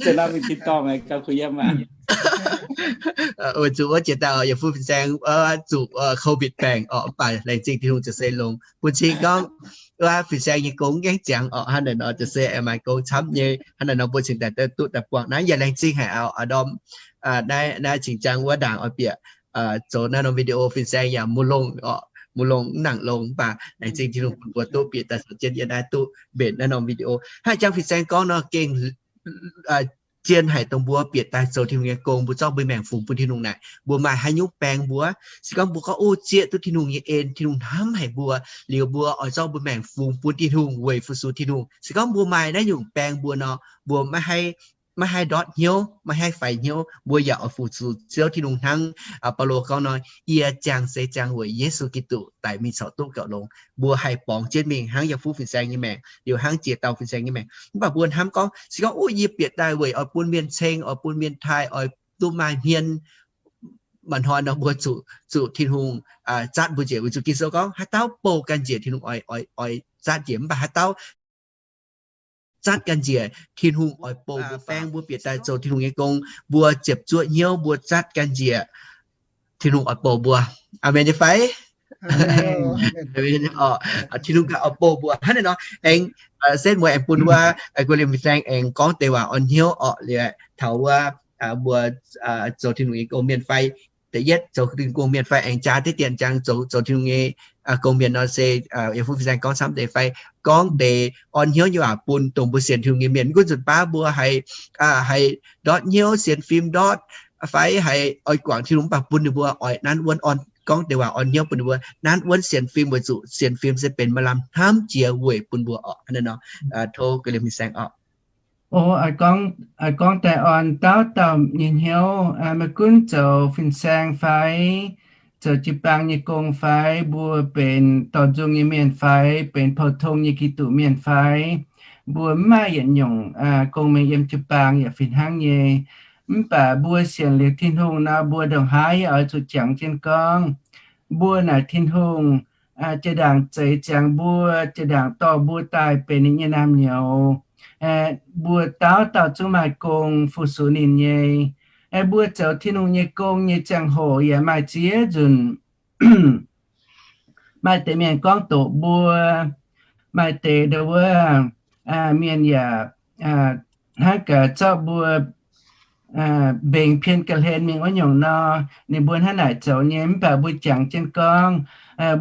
se naaiv mingh tin-dorngh aengx gauh kuh yiem aqv. Weic zuqc wuov jiex daaih yaac fuqv fin-saeng zuqc COVID baengc orqc, mv baac laengz zingh Tin-Hungh ziouc se longx. Bun cing gorngv wuov fin-saeng nyei gong mv gaengh ziangx orqc, hnangv naaic nor ziouc se aengx maaih gong camv nyei. Hnangv naaic nor mbuo cingx daaih duqv daaih buangh naaiv. Yaac laengz zingh haic auv, auv ndorm naaiv, naaiv cingx jangx wuov ndaangc oix bieqc zoux naaiv norm video, fin-saeng yaac mv longx orqc, mv longx, mv nangc longx, mv baac laengz zingh Tin-Hungh bun mbuo duqv bieqc daaih zoux jienv yie naaiv duqv mbenc naaiv norm video. Hnangv jangx fin-saeng gorngv nor gengh zien haic dongh mbuo bieqc daaih zoux Tin-Hungh nyei gong, mbuo zorqv mbuo maengc fungx bun Tin-Hungh naaic, mbuo maaih haaix nyungc baeng mbuo. Se gorngv mbuo gorngv, o, zieqv duqv Tin-Hungh nyei en, Tin-Hungh hnamv haic mbuo, liuz mbuo oix zorqv mbuo maengc fungx bun Tin-Hungh weic fu-sux Tin-Hungh. Se gorngv mbuo maaih naaiv nyungc baeng mbuo nor, mbuo maiv haih, maiv haih ndortv hnyouv, maiv haih faix hnyouv, mbuo yaac oix fu-sux Ziouv Tin-Hungh hnangv Baulo gorngv nor, yie ziangh se ziangh weic Yesu Giduc daic mingh corc duqv gauh longx. Mbuo haih borngz jienv mingh hnangv yaac fuqv fin-saeng nyei maengc, liuz hnangv jiex dauh fin-saeng nyei maengc. Mv baac mbuo hnamv gorngv, se gorngv, o, yie bieqc daaih weic oix bun mienh ceng, oix bun mienh taaih, oix duqv maaih hmien, maaih hnoi nor mbuo zuqc, zuqc Tin-Hungh zatv mbuo njiec. Weic zuqc Ging-Sou gorngv haaix dauh bouh ganh njiec Tin-Hungh oix, oix, oix zatv njiec. Mv baac haaix dauh zatv ganh njiec Tin-Hungh oix bouh mbuo. Baeng mbuo bieqc daaih zoux Tin-Hungh nyei gong, mbuo ziepc zuoqv hnyouv, mbuo zatv ganh njiec Tin-Hungh oix bouh mbuo. Aamen nyei fai? Tin-Hungh ganh oix bouh mbuo. Hnangv naaiv nor aengx, setv mueiz aengx bun wuov guei liemh fin-saeng aengx gorngv deix waac orn hnyouv orqc, liuz taux wuov mbuo zoux Tin-Hungh nyei gong mienh fai, da'yietv zoux Tin-Hungh gong mienh fai aengx jaa diqv dienc jangx zoux, zoux Tin-Hungh nyei gong mienh nor se, yaac fuqv fin-saeng gorngv camv deix fai, gorngv deix orn hnyouv nyei waac bun dongh mbuo sienx Tin-Hungh nyei mienh. Mv gunv nzunc baav mbuo haiz, haiz ndortv hnyouv, sienx fim ndortv, fai haiz oix guangc Tin-Hungh, mv baac bun ninh mbuo oix nanv wuonv orn, gorngv deix waac orn hnyouv bun ninh mbuo nanv wuonv sienx fim, weic zuqc sienx fim se benx maaih lamh hnamv jiex weic bun mbuo orqc. Hnangv naaiv nor, tov guei liemh fin-saeng orqc. O, gorngv daaih orn dauh dauh nyei hnyouv, maiv gunv zoux fin-saeng fai, zoux jiu-baang nyei gong fai, mbuo benx dorh nzung nyei mienh fai, benx pou-tong nyei Giduc mienh fai, mbuo mv maaih yietc nyungc gong mengh yiem jiu-baang yaac fih hnangv nyei. Mv baac mbuo sienx liuz Tin-Hungh nor, mbuo ndongc haaix yaac oix zuqc jangx jienv gorngv, mbuo naaic Tin-Hungh jiex ndaangc zeix ziangx mbuo, jiex ndaangc dorh mbuo daaih benx ninh nyei naamh nyouz. Mbuo dauh dauh zungv maaih gong fu-sux ninh nyei. Mbuo zoux Tin-Hungh nyei gong nyei ziangh hoc yaac maaih ziex nzunc. Maaih deix mienh gorngv doqc mbuo, maaih deix ndau wuov mienh yaac hnangv gaax zorqv mbuo mbengx pien ga'hlen mingh wuov nyungc nor, ninh mbuo hnangv naaic zoux nyei. Mv baac mbuo jangx jienv gorngv,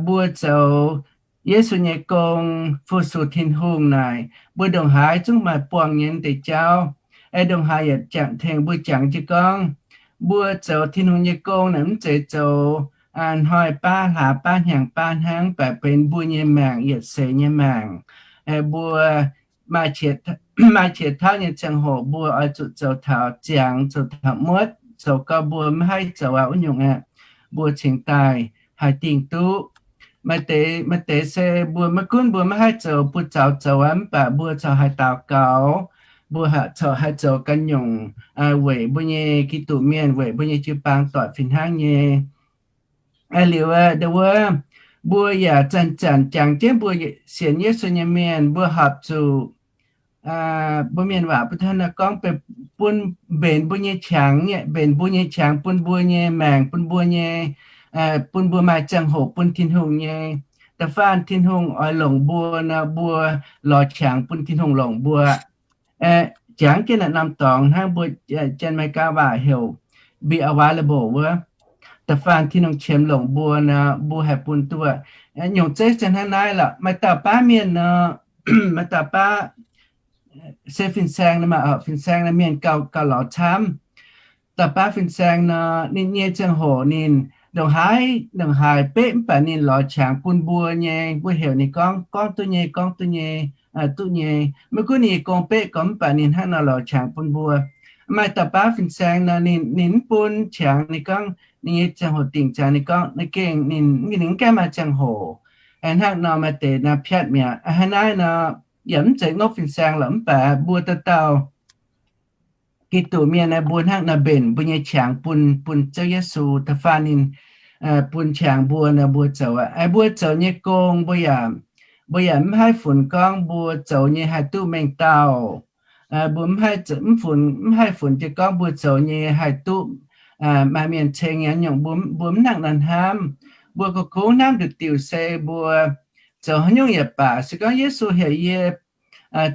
mbuo zoux Yesu nyei gong fu-sux Tin-Hungh naaic, mbuo ndongc haaix zungv maaih buangh nyei deix jauv. Ndongc haaix yaac jangx tengx mbuo jangx jienv gorngv, mbuo zoux Tin-Hungh nyei gong naaic mv zeiz zoux hnoi baav hlaax baav hnyangx baav hnangv, mv baac benx mbuo nyei maengc, yietc seix nyei maengc. Mbuo maaih qiex tauv nyei ziangh hoc mbuo oix zuqc zoux taux ziangx, zoux taux muotv, zoux gau mbuo maiv haih zoux aqv wuov nyungc aeqv, mbuo cingx daaih haih dingh duqv. Maaih deix, maaih deix se mbuo maiv gunv mbuo maiv haih zoux, buoz zaux zoux aqv, mv baac mbuo corc haih daux gaux, mbuo corc haih zoux ganh nyungc weic mbuo nyei Giduc mienh, weic mbuo nyei jiu-baang doic fih hnangv nyei. Liuz ndau wuov, mbuo yaac zanc-zanc jangx jienv mbuo sienx Yesu nyei mienh, mbuo horpc zuqc mbuo mienh waac mbuo hnangv naaiv gorngv, bun mbenc mbuo nyei qangx, mbenc mbuo nyei qangx bun mbuo nyei maengc, bun mbuo nyei, bun mbuo maaih ziangh hoc bun Tin-Hungh nyei. Da'faanh Tin-Hungh oix longc mbuo nor, mbuo lorz qangx bun Tin-Hungh longc mbuo. Jangx jienv naaiv norm dorngx hnangv mbuo Janx-Meigaa waac heuc be available wuov. da'faanh Tin-Hungh qiemx longc mbuo nor, mbuo haih bun duqv. Nyungc zeiv se hnangv naaiv lorqc. Maaih dauh baav mienh nor, maaih dauh baav se fin-saeng nor maah, fin-saeng nor mienh gauh, gauh lorz camv. Dauh baav fin-saeng nor, ninh nyei ziangh hoc ninh ndongc haaix, ndongc haaix beqv mv baac ninh lorz qangx bun mbuo nyei. Mbuo heuc ninh gorngv, gorngv duqv nyei, gorngv duqv nyei, duqv nyei. Maiv gunv ninh nyei gong beqv gorngv mv baac ninh hnangv nor lorz qangx bun mbuo. Maaih dauh baav fin-saeng nor, ninh, ninh mv bun qangx, ninh gorngv ninh nyei ziangh hoc dingc ziangx, ninh gorngv ninh gengh ninh, ninh mv gaengh maaih ziangh hoc. Hnangv nor maaih deix nor piatv mi'aqv. Hnangv naaiv nor, yaac mv zeiz ngopv fin-saeng lorqc, mv baac mbuo dauh dauh Giduc mienh naaiv, mbuo hnangv nor mbenc mbuo nyei qangx bun, bun Ziouv Yesu da'faanh ninh bun qangx mbuo nor mbuo zoux aqv. Mbuo zoux nyei gong mbuo yaac, mbuo yaac mv haih funx gorngv mbuo zoux nyei haih duqv mengh dauh. Mbuo mv haih, mv funx, mv haih funx jiez gorngv mbuo zoux nyei haih duqv maaih mienh ceng nyei nyungc. Mbuo, mbuo mv hnangv nor hnamv. Mbuo gorngv hnamv nduqc diuc se mbuo zoux haaix nyungc yaac baac, se gorngv Yesu heuc yie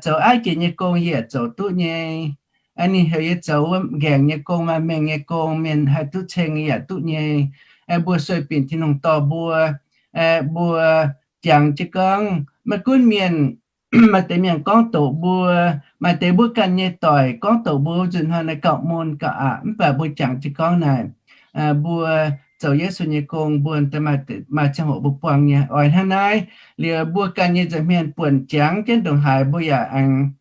zoux aiv jiex nyei gong yie yaac zoux duqv nyei. Ninh heuc yie zoux wuov nqaengc nyei gong, maaih mengh nyei gong, mienh haih duqv ceng yaac duqv nyei. Mbuo sueih binc Tin-Hungh dorh mbuo, mbuo jangx jiez gorngv maiv gunv mienh, maaih deix mienh gorngv doqc mbuo, maaih deix mbuo ganh nyei doic gorngv doqc mbuo, nzunc hnoi naaiv gauh mun gauh aqc, mv baac mbuo jangx jiez gorngv naaic, mbuo zoux Yesu nyei gong mbuo maaih ziangh hoc mbuo buangh nyei. Oix hnangv naaiv liuz mbuo ganh nyei nza'hmien buonc jangx jienv ndongc haaix mbuo yaac aengx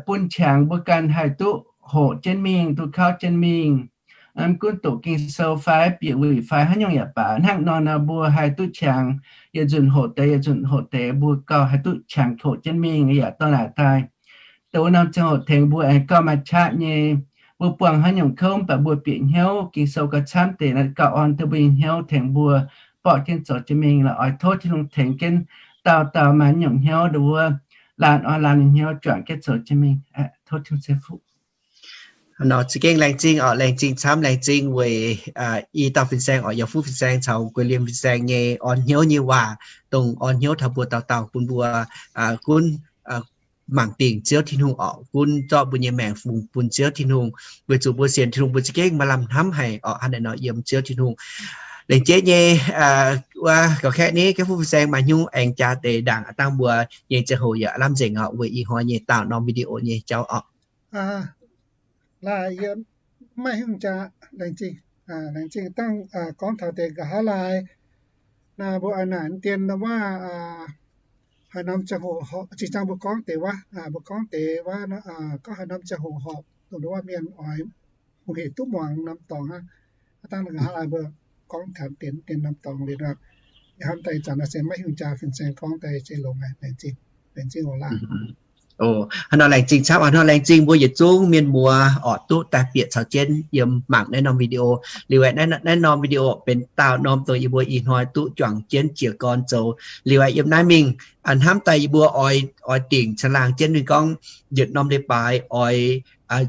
bun qangx mbuo ganh haih duqv hoqc jienv mingh, duqv kauv jienv mingh. Mv gunv doqc Ging-Sou fai bieqc wuic fai haaix nyungc yaac baac, hnangv nor nor mbuo haih duqv qangx. Yietc nzunc hoqc deix, yietc nzunc hoqc deix, mbuo gauh haih duqv qangx hoqc jienv mingh yaac dorh naaic daaih. Dongh wuov norm ziangh hoc tengx mbuo aengx gauh maaih qaqv nyei. Mbuo buangh haaix nyungc kouv mv baac mbuo bieqc hnyouv, Ging-Sou gauh camv deix naaiv gauh orn duqv mbuo nyei hnyouv tengx mbuo borqv jienv zoux jienv mingh lorqc. Oix tov Tin-Hungh tengx jienv dauh dauh maaih nyungc hnyouv nduov wuov, laanh orn laanh nyei hnyouv juangc jienv zoux jienv mingh. Tov Tin-Hungh ceix fuqv. Nor za'gengh laengz zingh orqc, laengz zingh camv, laengz zingh weic i dauh fin-saeng orqc, Yauh Fuqv fin-saeng caux Gueix Liemh fin-saeng nyei orn hnyouv nyei waac, dongh orn hnyouv taux mbuo dauh dauh bun mbuo gunv mangc dingc Ziouv Tin-Hungh orqc, gunv zorqv mbuo nyei maengc fungx bun Ziouv Tin-Hungh, weic zuqc mbuo sienx Tin-Hungh mbuo za'gengh maaih lamh hnamv haic orqc, hnangv naaic nor yiem Ziouv Tin-Hungh. Laengz zingh nyei, wuov gauh kaeqv ni, Yauh Fuqv fin-saeng maaih hnyouv aengx jaax deix ndaangc aqv, dangh mbuo nyei ziangh hoc yaac lamh nzengc orqc, weic ih hnoi nyei daauh norm video nyei jauv orqc. Laaix yie maiv hungh jaa, laengz zingh, laengz zingh dangh gorngv taux deix nqa'haav laai. Naaiv mbuo oix naaic dien wuov, haaix norm ziangh hoc horpc, zinh ndaangc mbuo gorngv deix wuov, mbuo gorngv deix wuov, gorngv haaix norm ziangh hoc horpc, dongh wuov mienh oix hungh hec duqv muangx norm dorngx aqv. Dangh nqa'haav laai mbuo gorngv taux deix dien norm dorngx liuz, hnamv daaih ih zanc naaiv se maiv hungh jaa fin-saeng gorngv daaih se longx, laengz zingh, laengz zingh oc laanh. Hnangv nor laengz zingh camv, hnangv nor laengz zingh mbuo yietc zungv mienh muoz orqc, duqv daaih bieqc caux jienv yiem mangc naaiv norm video. Liuz aeqv, naaiv norm video benx daauh norm dongh yie mbuo ih hnoi duqv juangc jienv jiez gorn zoux. Liuz aeqv, yiem naaiv mingh hnamv daaih yie mbuo oix, oix dingc caangh laangh jienv mingh gorngv yietc norm leiz-baaix oix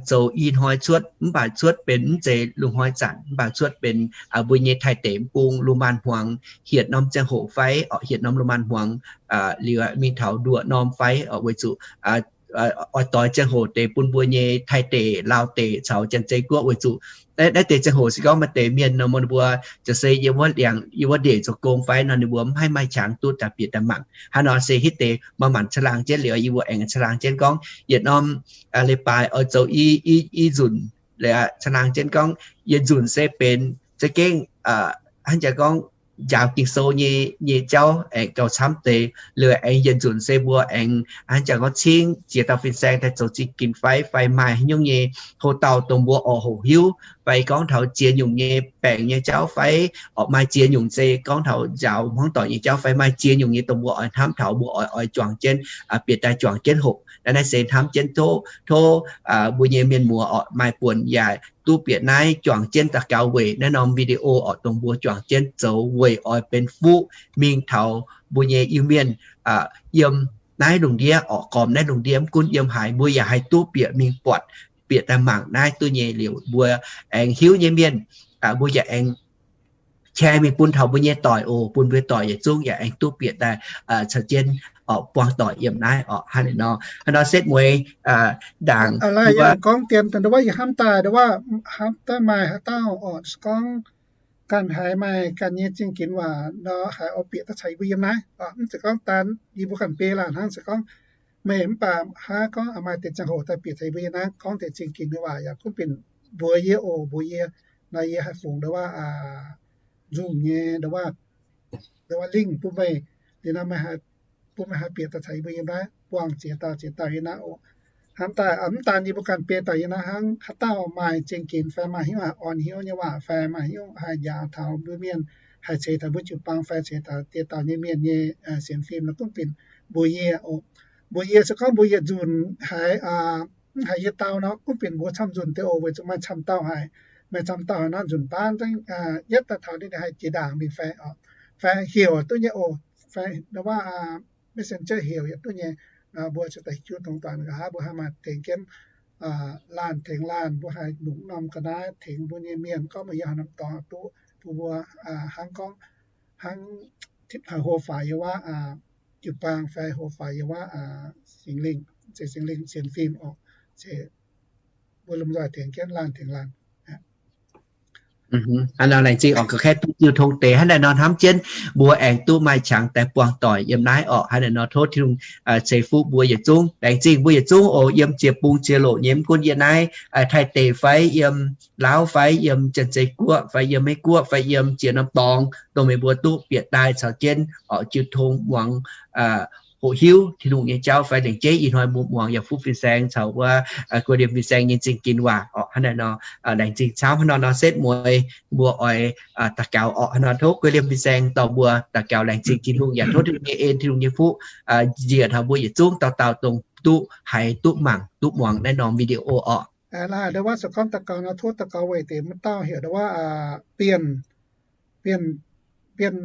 zoux i hnoi cuotv, mv baac cuotv benx mv zeiz lungh hnoi zanc, mv baac cuotv benx mbuo nyei Taiv deic mv bung lungh maanz hmuangx hietc norm ziangh hoc fai orqc, hietc norm lungh maanz hmuangx, liuz mingh taux nduoqc norm fai orqc, weic zuqc oix doix ziangh hoc deix bun mbuo nyei Taiv deic, Laauv deic caux Janx-Zei Guoqv, weic zuqc naaiv deix ziangh hoc se gorngv maaih deix mienh nor, mbuo ziouc se yiem wuov ndiangx, yiem wuov ndeic zoux gong fai nor, ninh mbuo mv haih maaih qangx duqv daaih bieqc daaih mangc. Hnangv nor se hitv deix maaih manc caangh laangh jienv liuz, yie mbuo aengx caangh laangh jienv gorngv yietc norm leiz-baaix oix zoux i, i nzunc, caangh laangh jienv gorngv yietc nzunc se benx za'gengh hnangv jaax gorngv njaaux Ging-Sou nyei, nyei jauv aengx gauh camv deix. Liuz aengx yietc nzunc se mbuo aengx hnangv jaax gorngv cingv ziex dauh fin-saeng daaih zoux zingh ginx fai, fai maaih haaix nyungc nyei ho dauh dongh mbuo oix hoqc hiuv, fai gorngv taux ziex nyungc nyei baengc nyei jauv fai orqc, maaih ziex nyungc se gorngv taux njaaux hmuangv doic nyei jauv fai maaih ziex nyungc nyei dongh mbuo oix hnamv taux, mbuo oix, oix juangc jienv bieqc daaih juangc jienv hoqc. Naaiv, naaiv se hnamv jienv tov, tov mbuo nyei mienh muoz orqc maaih buonc yaac duqv bieqc naaiv juangc jienv daux gaux weic naaiv norm video orqc, dongh mbuo juangc jienv zoux weic oix benx fuqv mingh taux mbuo nyei Iu-Mienh yiem naaiv lungh ndiev orqc, gormx naaiv lungh ndiev, mv gunv yiem haaix mbuo yaac haih duqv bieqc mingh buatc, bieqc daaih mangc naaiv duqv nyei liuz mbuo aengx hiuv nyei mienh, mbuo yaac aengx share mingh bun taux mbuo nyei doic oc, bun mbuo doic yietc zungv yaac aengx duqv bieqc daaih caux jienv orqc, buangh doic yiem naaiv orqc. Hnangv naaiv nor, hnangv nor setv mueiz ndaangc gorngv dien daaih wuov, yie hnamv daaih wuov, hnamv daaih maaih haaix dauh orqc gorngv ganh haiz maaih ganh nyei zingh ginx waac nor, haiz oix bieqc daaih caux yie mbuo yiem naaiv. Mv zeiz gorngv daan yie mbuo ganh biei laanh hnangv, se gorngv meih mv baac hnangv gorngv maaih deix ziangh hoc daaih bieqc caux yie mbuo yiem naaiv gorngv deix zingh ginx nyei waac yaac gunv binc mbuox yie oc, mbuox yie, nor yie haih fungx ndo wuov nzungh nyei ndo wuov lingh bun meih. Liuz nor meih bun meih haih bieqc daaih caux yie mbuo yiem naaiv buangh ziex dauh ziex dauh yiem naaiv oc. Hnamv daaih mv daan yie mbuo ganh biei dauh yiem naaiv hnangv, haaix dauh maaih zingh ginx fai maaih hnyouv orn hnyouv nyei waac fai maaih hnyouv haih njaaux taux mbuo mienh, haih ceix taux mbuo jiu-baang fai ceix taux dieh dauh nyei mienh nyei sienx fim nor gunv binc mbuox yie oc. Mbuox yie se gorngv mbuox yietc nzunc haiz mv haiz yietc dauh nor gunv binc mbuox camv nzunc deix oc, weic zuqc maaih camv dauh haic. Maaih camv dauh haic nor nzunc baav yietv daaih taux ninh haih jiex ndaangc mingh fai, fai heuc duqv nyei oc, fai wuov messenger heuc yaac duqv nyei. Mbuo ziouc daaih hiuv dongh nqa'haav mbuo haih maaih tengx jienv laanh tengx laanh, mbuo haih longc norm ga'naaiv tengx mbuo nyei mienh gorngv meih yiem haaix norm dorngx duqv bun mbuo hnangv gorngv hnangv hlo faaux yiem wuov jiu-baang fai hlo faaux yiem wuov Singx Lingh, se Singx Lingh sienx fim oc, se mbuo lomh nzoih tengx jienv laanh tengx laanh. Hnangv nor laengz zingh oc, ga'katv duqv jiu tong deix hnangv naaiv nor hnamv jienv mbuo aengx duqv maaih qangx daaih buangh doic yiem naaiv oc. Hnangv naaiv nor tov Tin-Hungh ceix fuqv mbuo yietc zungv. Laengz zingh mbuo yietc zungv oc, yiem ziex bung ziex loc nyei mv gunv yiem naaiv, Taiv deic fai yiem Laauv fai yiem Janx-Zei Guoqv fai yiem Meiv Guoqv fai yiem ziex norm dorngx, dongh meih mbuo duqv bieqc daaih caux jienv oc jiu tong muangx, hoqc hiuv Tin-Hungh nyei jauv fai lengc jeiv ih hnoi mbuo muangx yaac fuqv fin-saeng caux wuov guei liemh fin-saeng nyei zingh ginx waac oc. Hnangv naaiv nor laengz zingh camv. Hnangv nor nor setv mueiz mbuo oix daux gaux oc. Hnangv nor tov guei liemh fin-saeng dorh mbuo daux gaux laengz zingh Tin-Hungh yaac tov Tin-Hungh nyei en, Tin-Hungh nyei fuqv njiec taux mbuo yietc zungv dauh dauh dongh duqv haiz duqv mangc duqv muangx naaiv norm video oc. Ndo wuov se gorngv daux gaux nor tov daux gaux weic deix maiv dauh heuc ndo wuov Bienh, Bienh, Bienh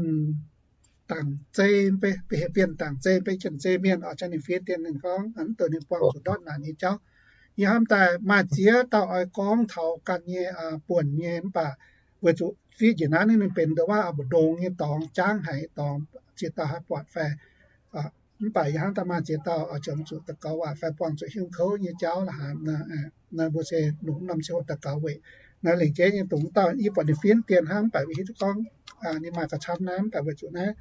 Dangc Zei, Bienh Dangc Zei, Bienh Janx-Zei Mienh oc. Jang ninh fiev dien ninh gorngv mv deix ninh buangh zuqc ndortv naanc nyei jauv. Yie hnamv daaih maaih ziex dauh oix gorngv taux ganh nyei buonc nyei mv baac weic zuqc fiev njiec naaiv ninh benx ndo wuov mbu'ndongx nyei dorngx, jangv haic dorngx, ziex dauh haih buatc fai mv baac yie hnamv daaih maaih ziex dauh oix jomc zuqc daux gaux waac fai buangh zuqc hiuv kouv nyei jauv la'haaix. Naaiv mbuo se longc norm ziangh hoc daux gaux weic naaiv lengc jeiv nyei dongh dauh yie buatc ninh fiev dien hnangv, mv baac hiuv duqv gorngv ninh maaih ga'camv naaiv, mv baac weic zuqc naaiv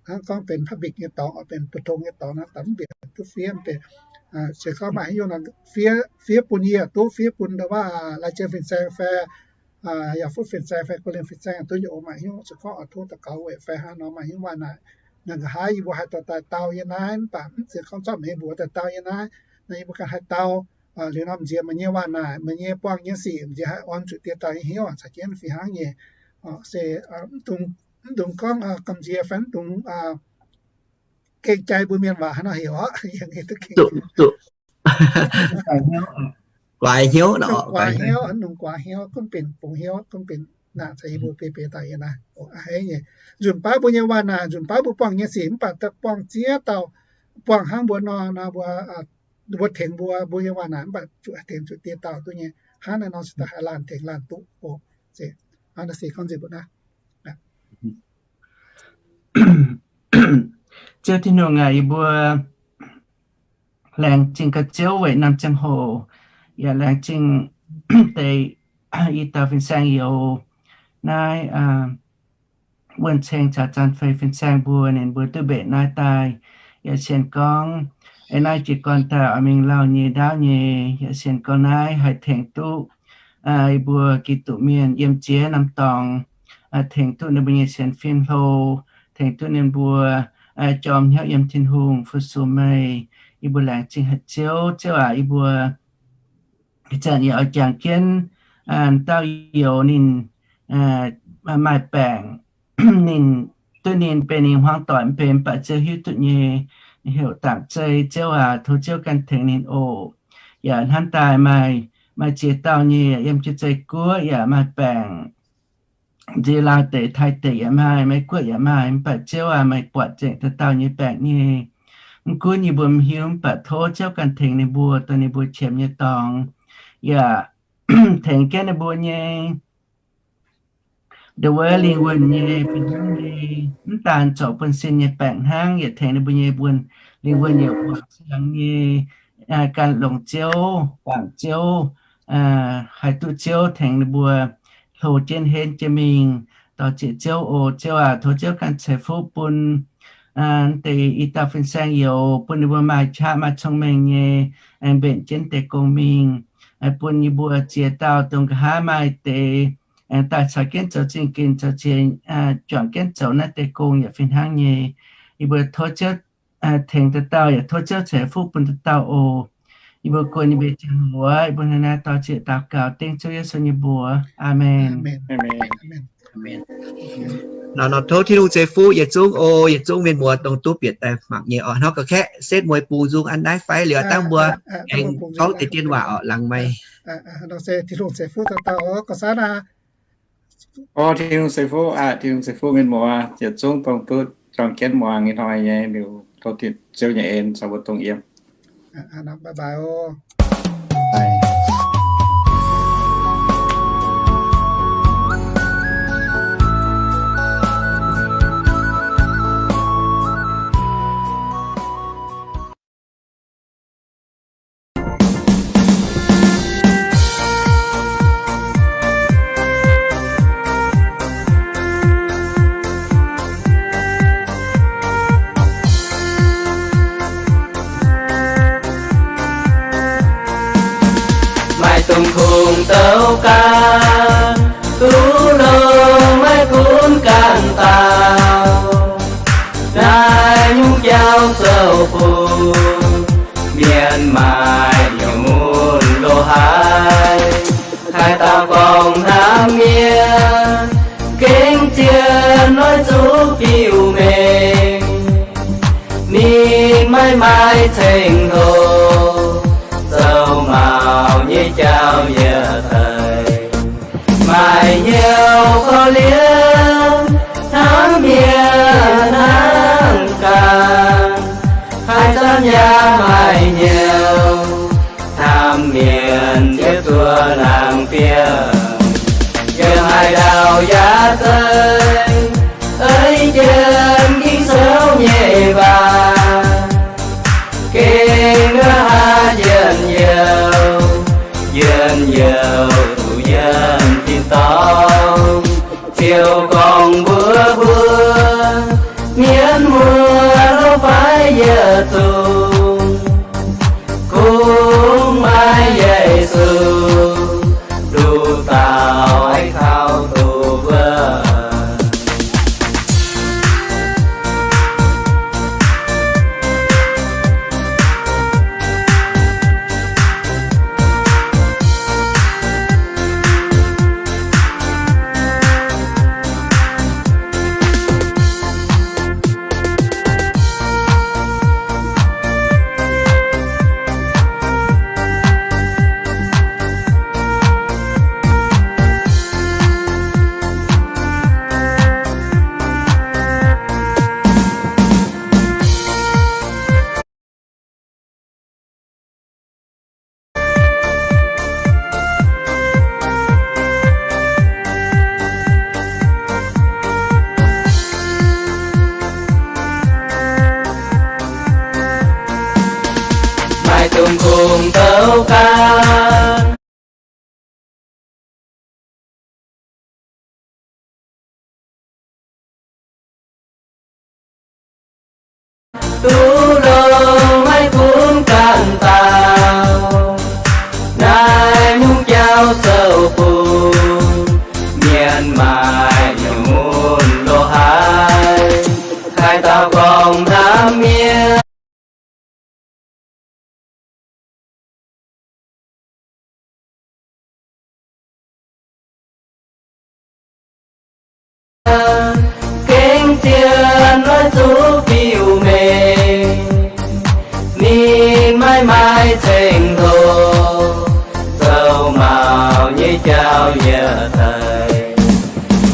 hnangv gorngv benx public nyei dorngx, benx bu tong nyei dorngx naaiv, daaih mv bieqc duqv fiev deix. Se gorngv maaih haaix nyungc fiev, fiev bun yie duqv, fiev bun ndo wuov lai jien fin-saeng fai yaac fuqv fin-saeng fai guei liemh fin-saeng duqv nyei oc. Maaih haaix nyungc se gorngv oix tov daux gaux weic fai hnangv nor maaih haaix nyungc waac naaic, naaic nqa'haav yie mbuo haih dorh daaih dau yiem naaiv, mv baac mv zeiz gorngv zorqv meih mbuox daaih dau yiem naaiv. Naaiv yie mbuo ganh haih dau liuz nor m'nziex meih nyei waac naaic, meih nyei buangh nyei sic m'nziex haih orn zuqc dieh dauh nyei hnyouv caux jienv fih hnangv nyei. Se mv dungx gorngv gamh nziex fai mv dungx gengh jai mbuo mienh waac hnangv nor heuc oc. Guaax hnyouv, guaax hnyouv, gunv benx bungx hnyouv, gunv benx nangc caux yie mbuo biei biei dauh yiem naaiv. Nzunc baav mbuo nyei waac naaic, nzunc baav mbuo buangh nyei sic mv baac buangh ziex dauh, buangh hnangv mbuo nor, nor mbuo, mbuo tengx mbuo, mbuo nyei waac naaic mv baac zuqc tengx zuqc dieh dauh duqv nyei. Hnangv naaiv nor se daaih haih laanh tengx laanh duqv oc. Hnangv naaiv se gorngv nzengc mbuo naaiv. Ziouv Tin-Hungh aac, yie mbuo laengz zingh gaax Ziouv weic norm ziangh hoc, yaac laengz zingh deix i dauh fin-saeng youz naaiv wuonh ceng caux Zanc Fei fin-saeng mbuo, ninh mbuo duqv mbenc naaiv daaih. Yaac sienx gorngv naaiv jiez gorn daaih oix mingh lauh nyei ndaauv nyei. Yaac sienx gorngv naaiv haih tengx duqv yie mbuo Giduc mienh yiem ziex norm dorngx, tengx duqv ninh mbuo nyei sienx fim hlo, tengx duqv ninh mbuo jorm hnyouv yiem Tin-Hungh, fu-sux meih. Yie mbuo laengz zingh haic Ziouv. Ziouv aac, yie mbuo ih zanc yaac oix jangx jienv dauh youz ninh maaih baengc, ninh duqv ninh benx ninh hmuangv doic mv benx, mv baac Ziouv hiuv duqv nyei, heuc Dangc Zei. Ziouv aac, tov Ziouv ganh tengx ninh oc. Yaac hnamv daaih maaih, maaih ziex dauh nyei yiem Janx-Zei Guoqv yaac maaih baengc, nzie Laauv deic, Taiv deic yaac maaih, Meiv Guoqv yaac maaih, mv baac Ziouv aac, meih buatc nzengc dauh dauh nyei baengc nyei. Mv gunv yie mbuo mv hiuv, mv baac tov Ziouv ganh tengx ninh mbuo dongh ninh mbuo qiemx nyei dorngx, yaac tengx jienv ninh mbuo nyei ndo wuov lingh wuonh nyei, fih hnangv nyei, mv daan zoux buonv-sin nyei baengc hnangv, yaac tengx ninh mbuo nyei buonv, lingh wuonh yaac buonv siangx nyei, gan longx Ziouv, guangc Ziouv, haih duqv Ziouv tengx ninh mbuo hlo jienv henv jienv mingh, Dorh zieqc Ziouv oc. Ziouv aac, tov Ziouv ganh ceix fuqv bun deix i dauh fin-saeng youz, bun ninh mbuo maaih qaqv maaih cong-mengh nyei, aengx mbenc jienv deix gong mingh, bun yie mbuo ziex dauh dongh nqa'haav maaih deix aengx daaih caux jienv zoux zingh ginc zoux ziex, juangc jienv zoux naaiv deix gong yaac fih hnangv nyei. Yie mbuo tov Ziouv tengx dauh dauh, yaac tov Ziouv ceix fuqv bun dauh dauh oc. Yie mbuo guon yie mbuo ziangh hoc, yie mbuo hnangv naaiv dorh zieqc daux gaux dengv Ziouv Yesu nyei mbuox. Aamen. Nor, nor tov Tin-Hungh ceix fuqv yietc zungv oc, yietc zungv mienh muoz dongh duqv bieqc daaih mangc nyei oc. Hnangv ga'kaeqv setv mueiz bungx nzung an naaiv fai liuz dangh mbuo aengx gorngv deix dien waac oc, laangz maih. Tin-Hungh ceix fuqv dauh dauh oc, gauh sanv aqv. Tin-Hungh ceix fuqv aqv, Tin-Hungh ceix fuqv mienh muoz yietc zungv dongh duqv juangc jienv muangx ih hnoi nyei liuz, tov Ziouv nyei en caux mbuo dongh yiem. Maaih dongh kungx douc gaax, duqv longx maiv gunv ganh dauh. Naaiv nyungc jauv zoux bun mienh maaih nyungc mun loz-haaix. Haaix dauh gorngv hnamv mienh, gengh zien noiv zuqc biux mengh. Ninh maiv maaih ceng-hnoi zoux maux nyei jauv yietc deix. Maaih hnyouv korv-lienh hnamv mienh hnangv ganh, haaix zanc yaac maaih hnyouv hnamv mienh ziouc zuov laangz fiem. Yiem haaix ndau yaac zeiz ei jienv Ging-Sou nyei waac, gengh nqa'haav njien-youh, njien-youh duqv yiem tin-dorngh. Ziouv gorngv mbuox mbuo, mienh muoz loz-fai yietc zungv, kungx maaih Yesu nduqc dauh aengx kaux doqc wuov. Maaih dongh kungx douc gaax, duqv longx maiv gunv ganh dauh. Naaiv nyungc jauv zoux bun mienh maaih nyungc mun loz-haaix. Haaix dauh gorngv hnamv mienh, gengh zien noiv zuqc biux mengh. Ninh maiv maaih ceng-hnoi zoux maux nyei jauv yietc deix.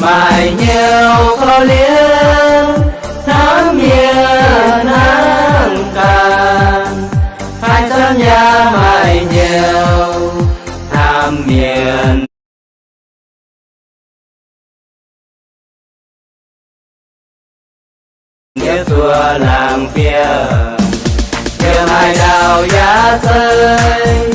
Maaih hnyouv korv-lienh hnamv mienh hnangv ganh, haaix zanc yaac maaih hnyouv hnamv mienh. Yie zuov laangz fiem, yiem haaix ndau yaac zeiz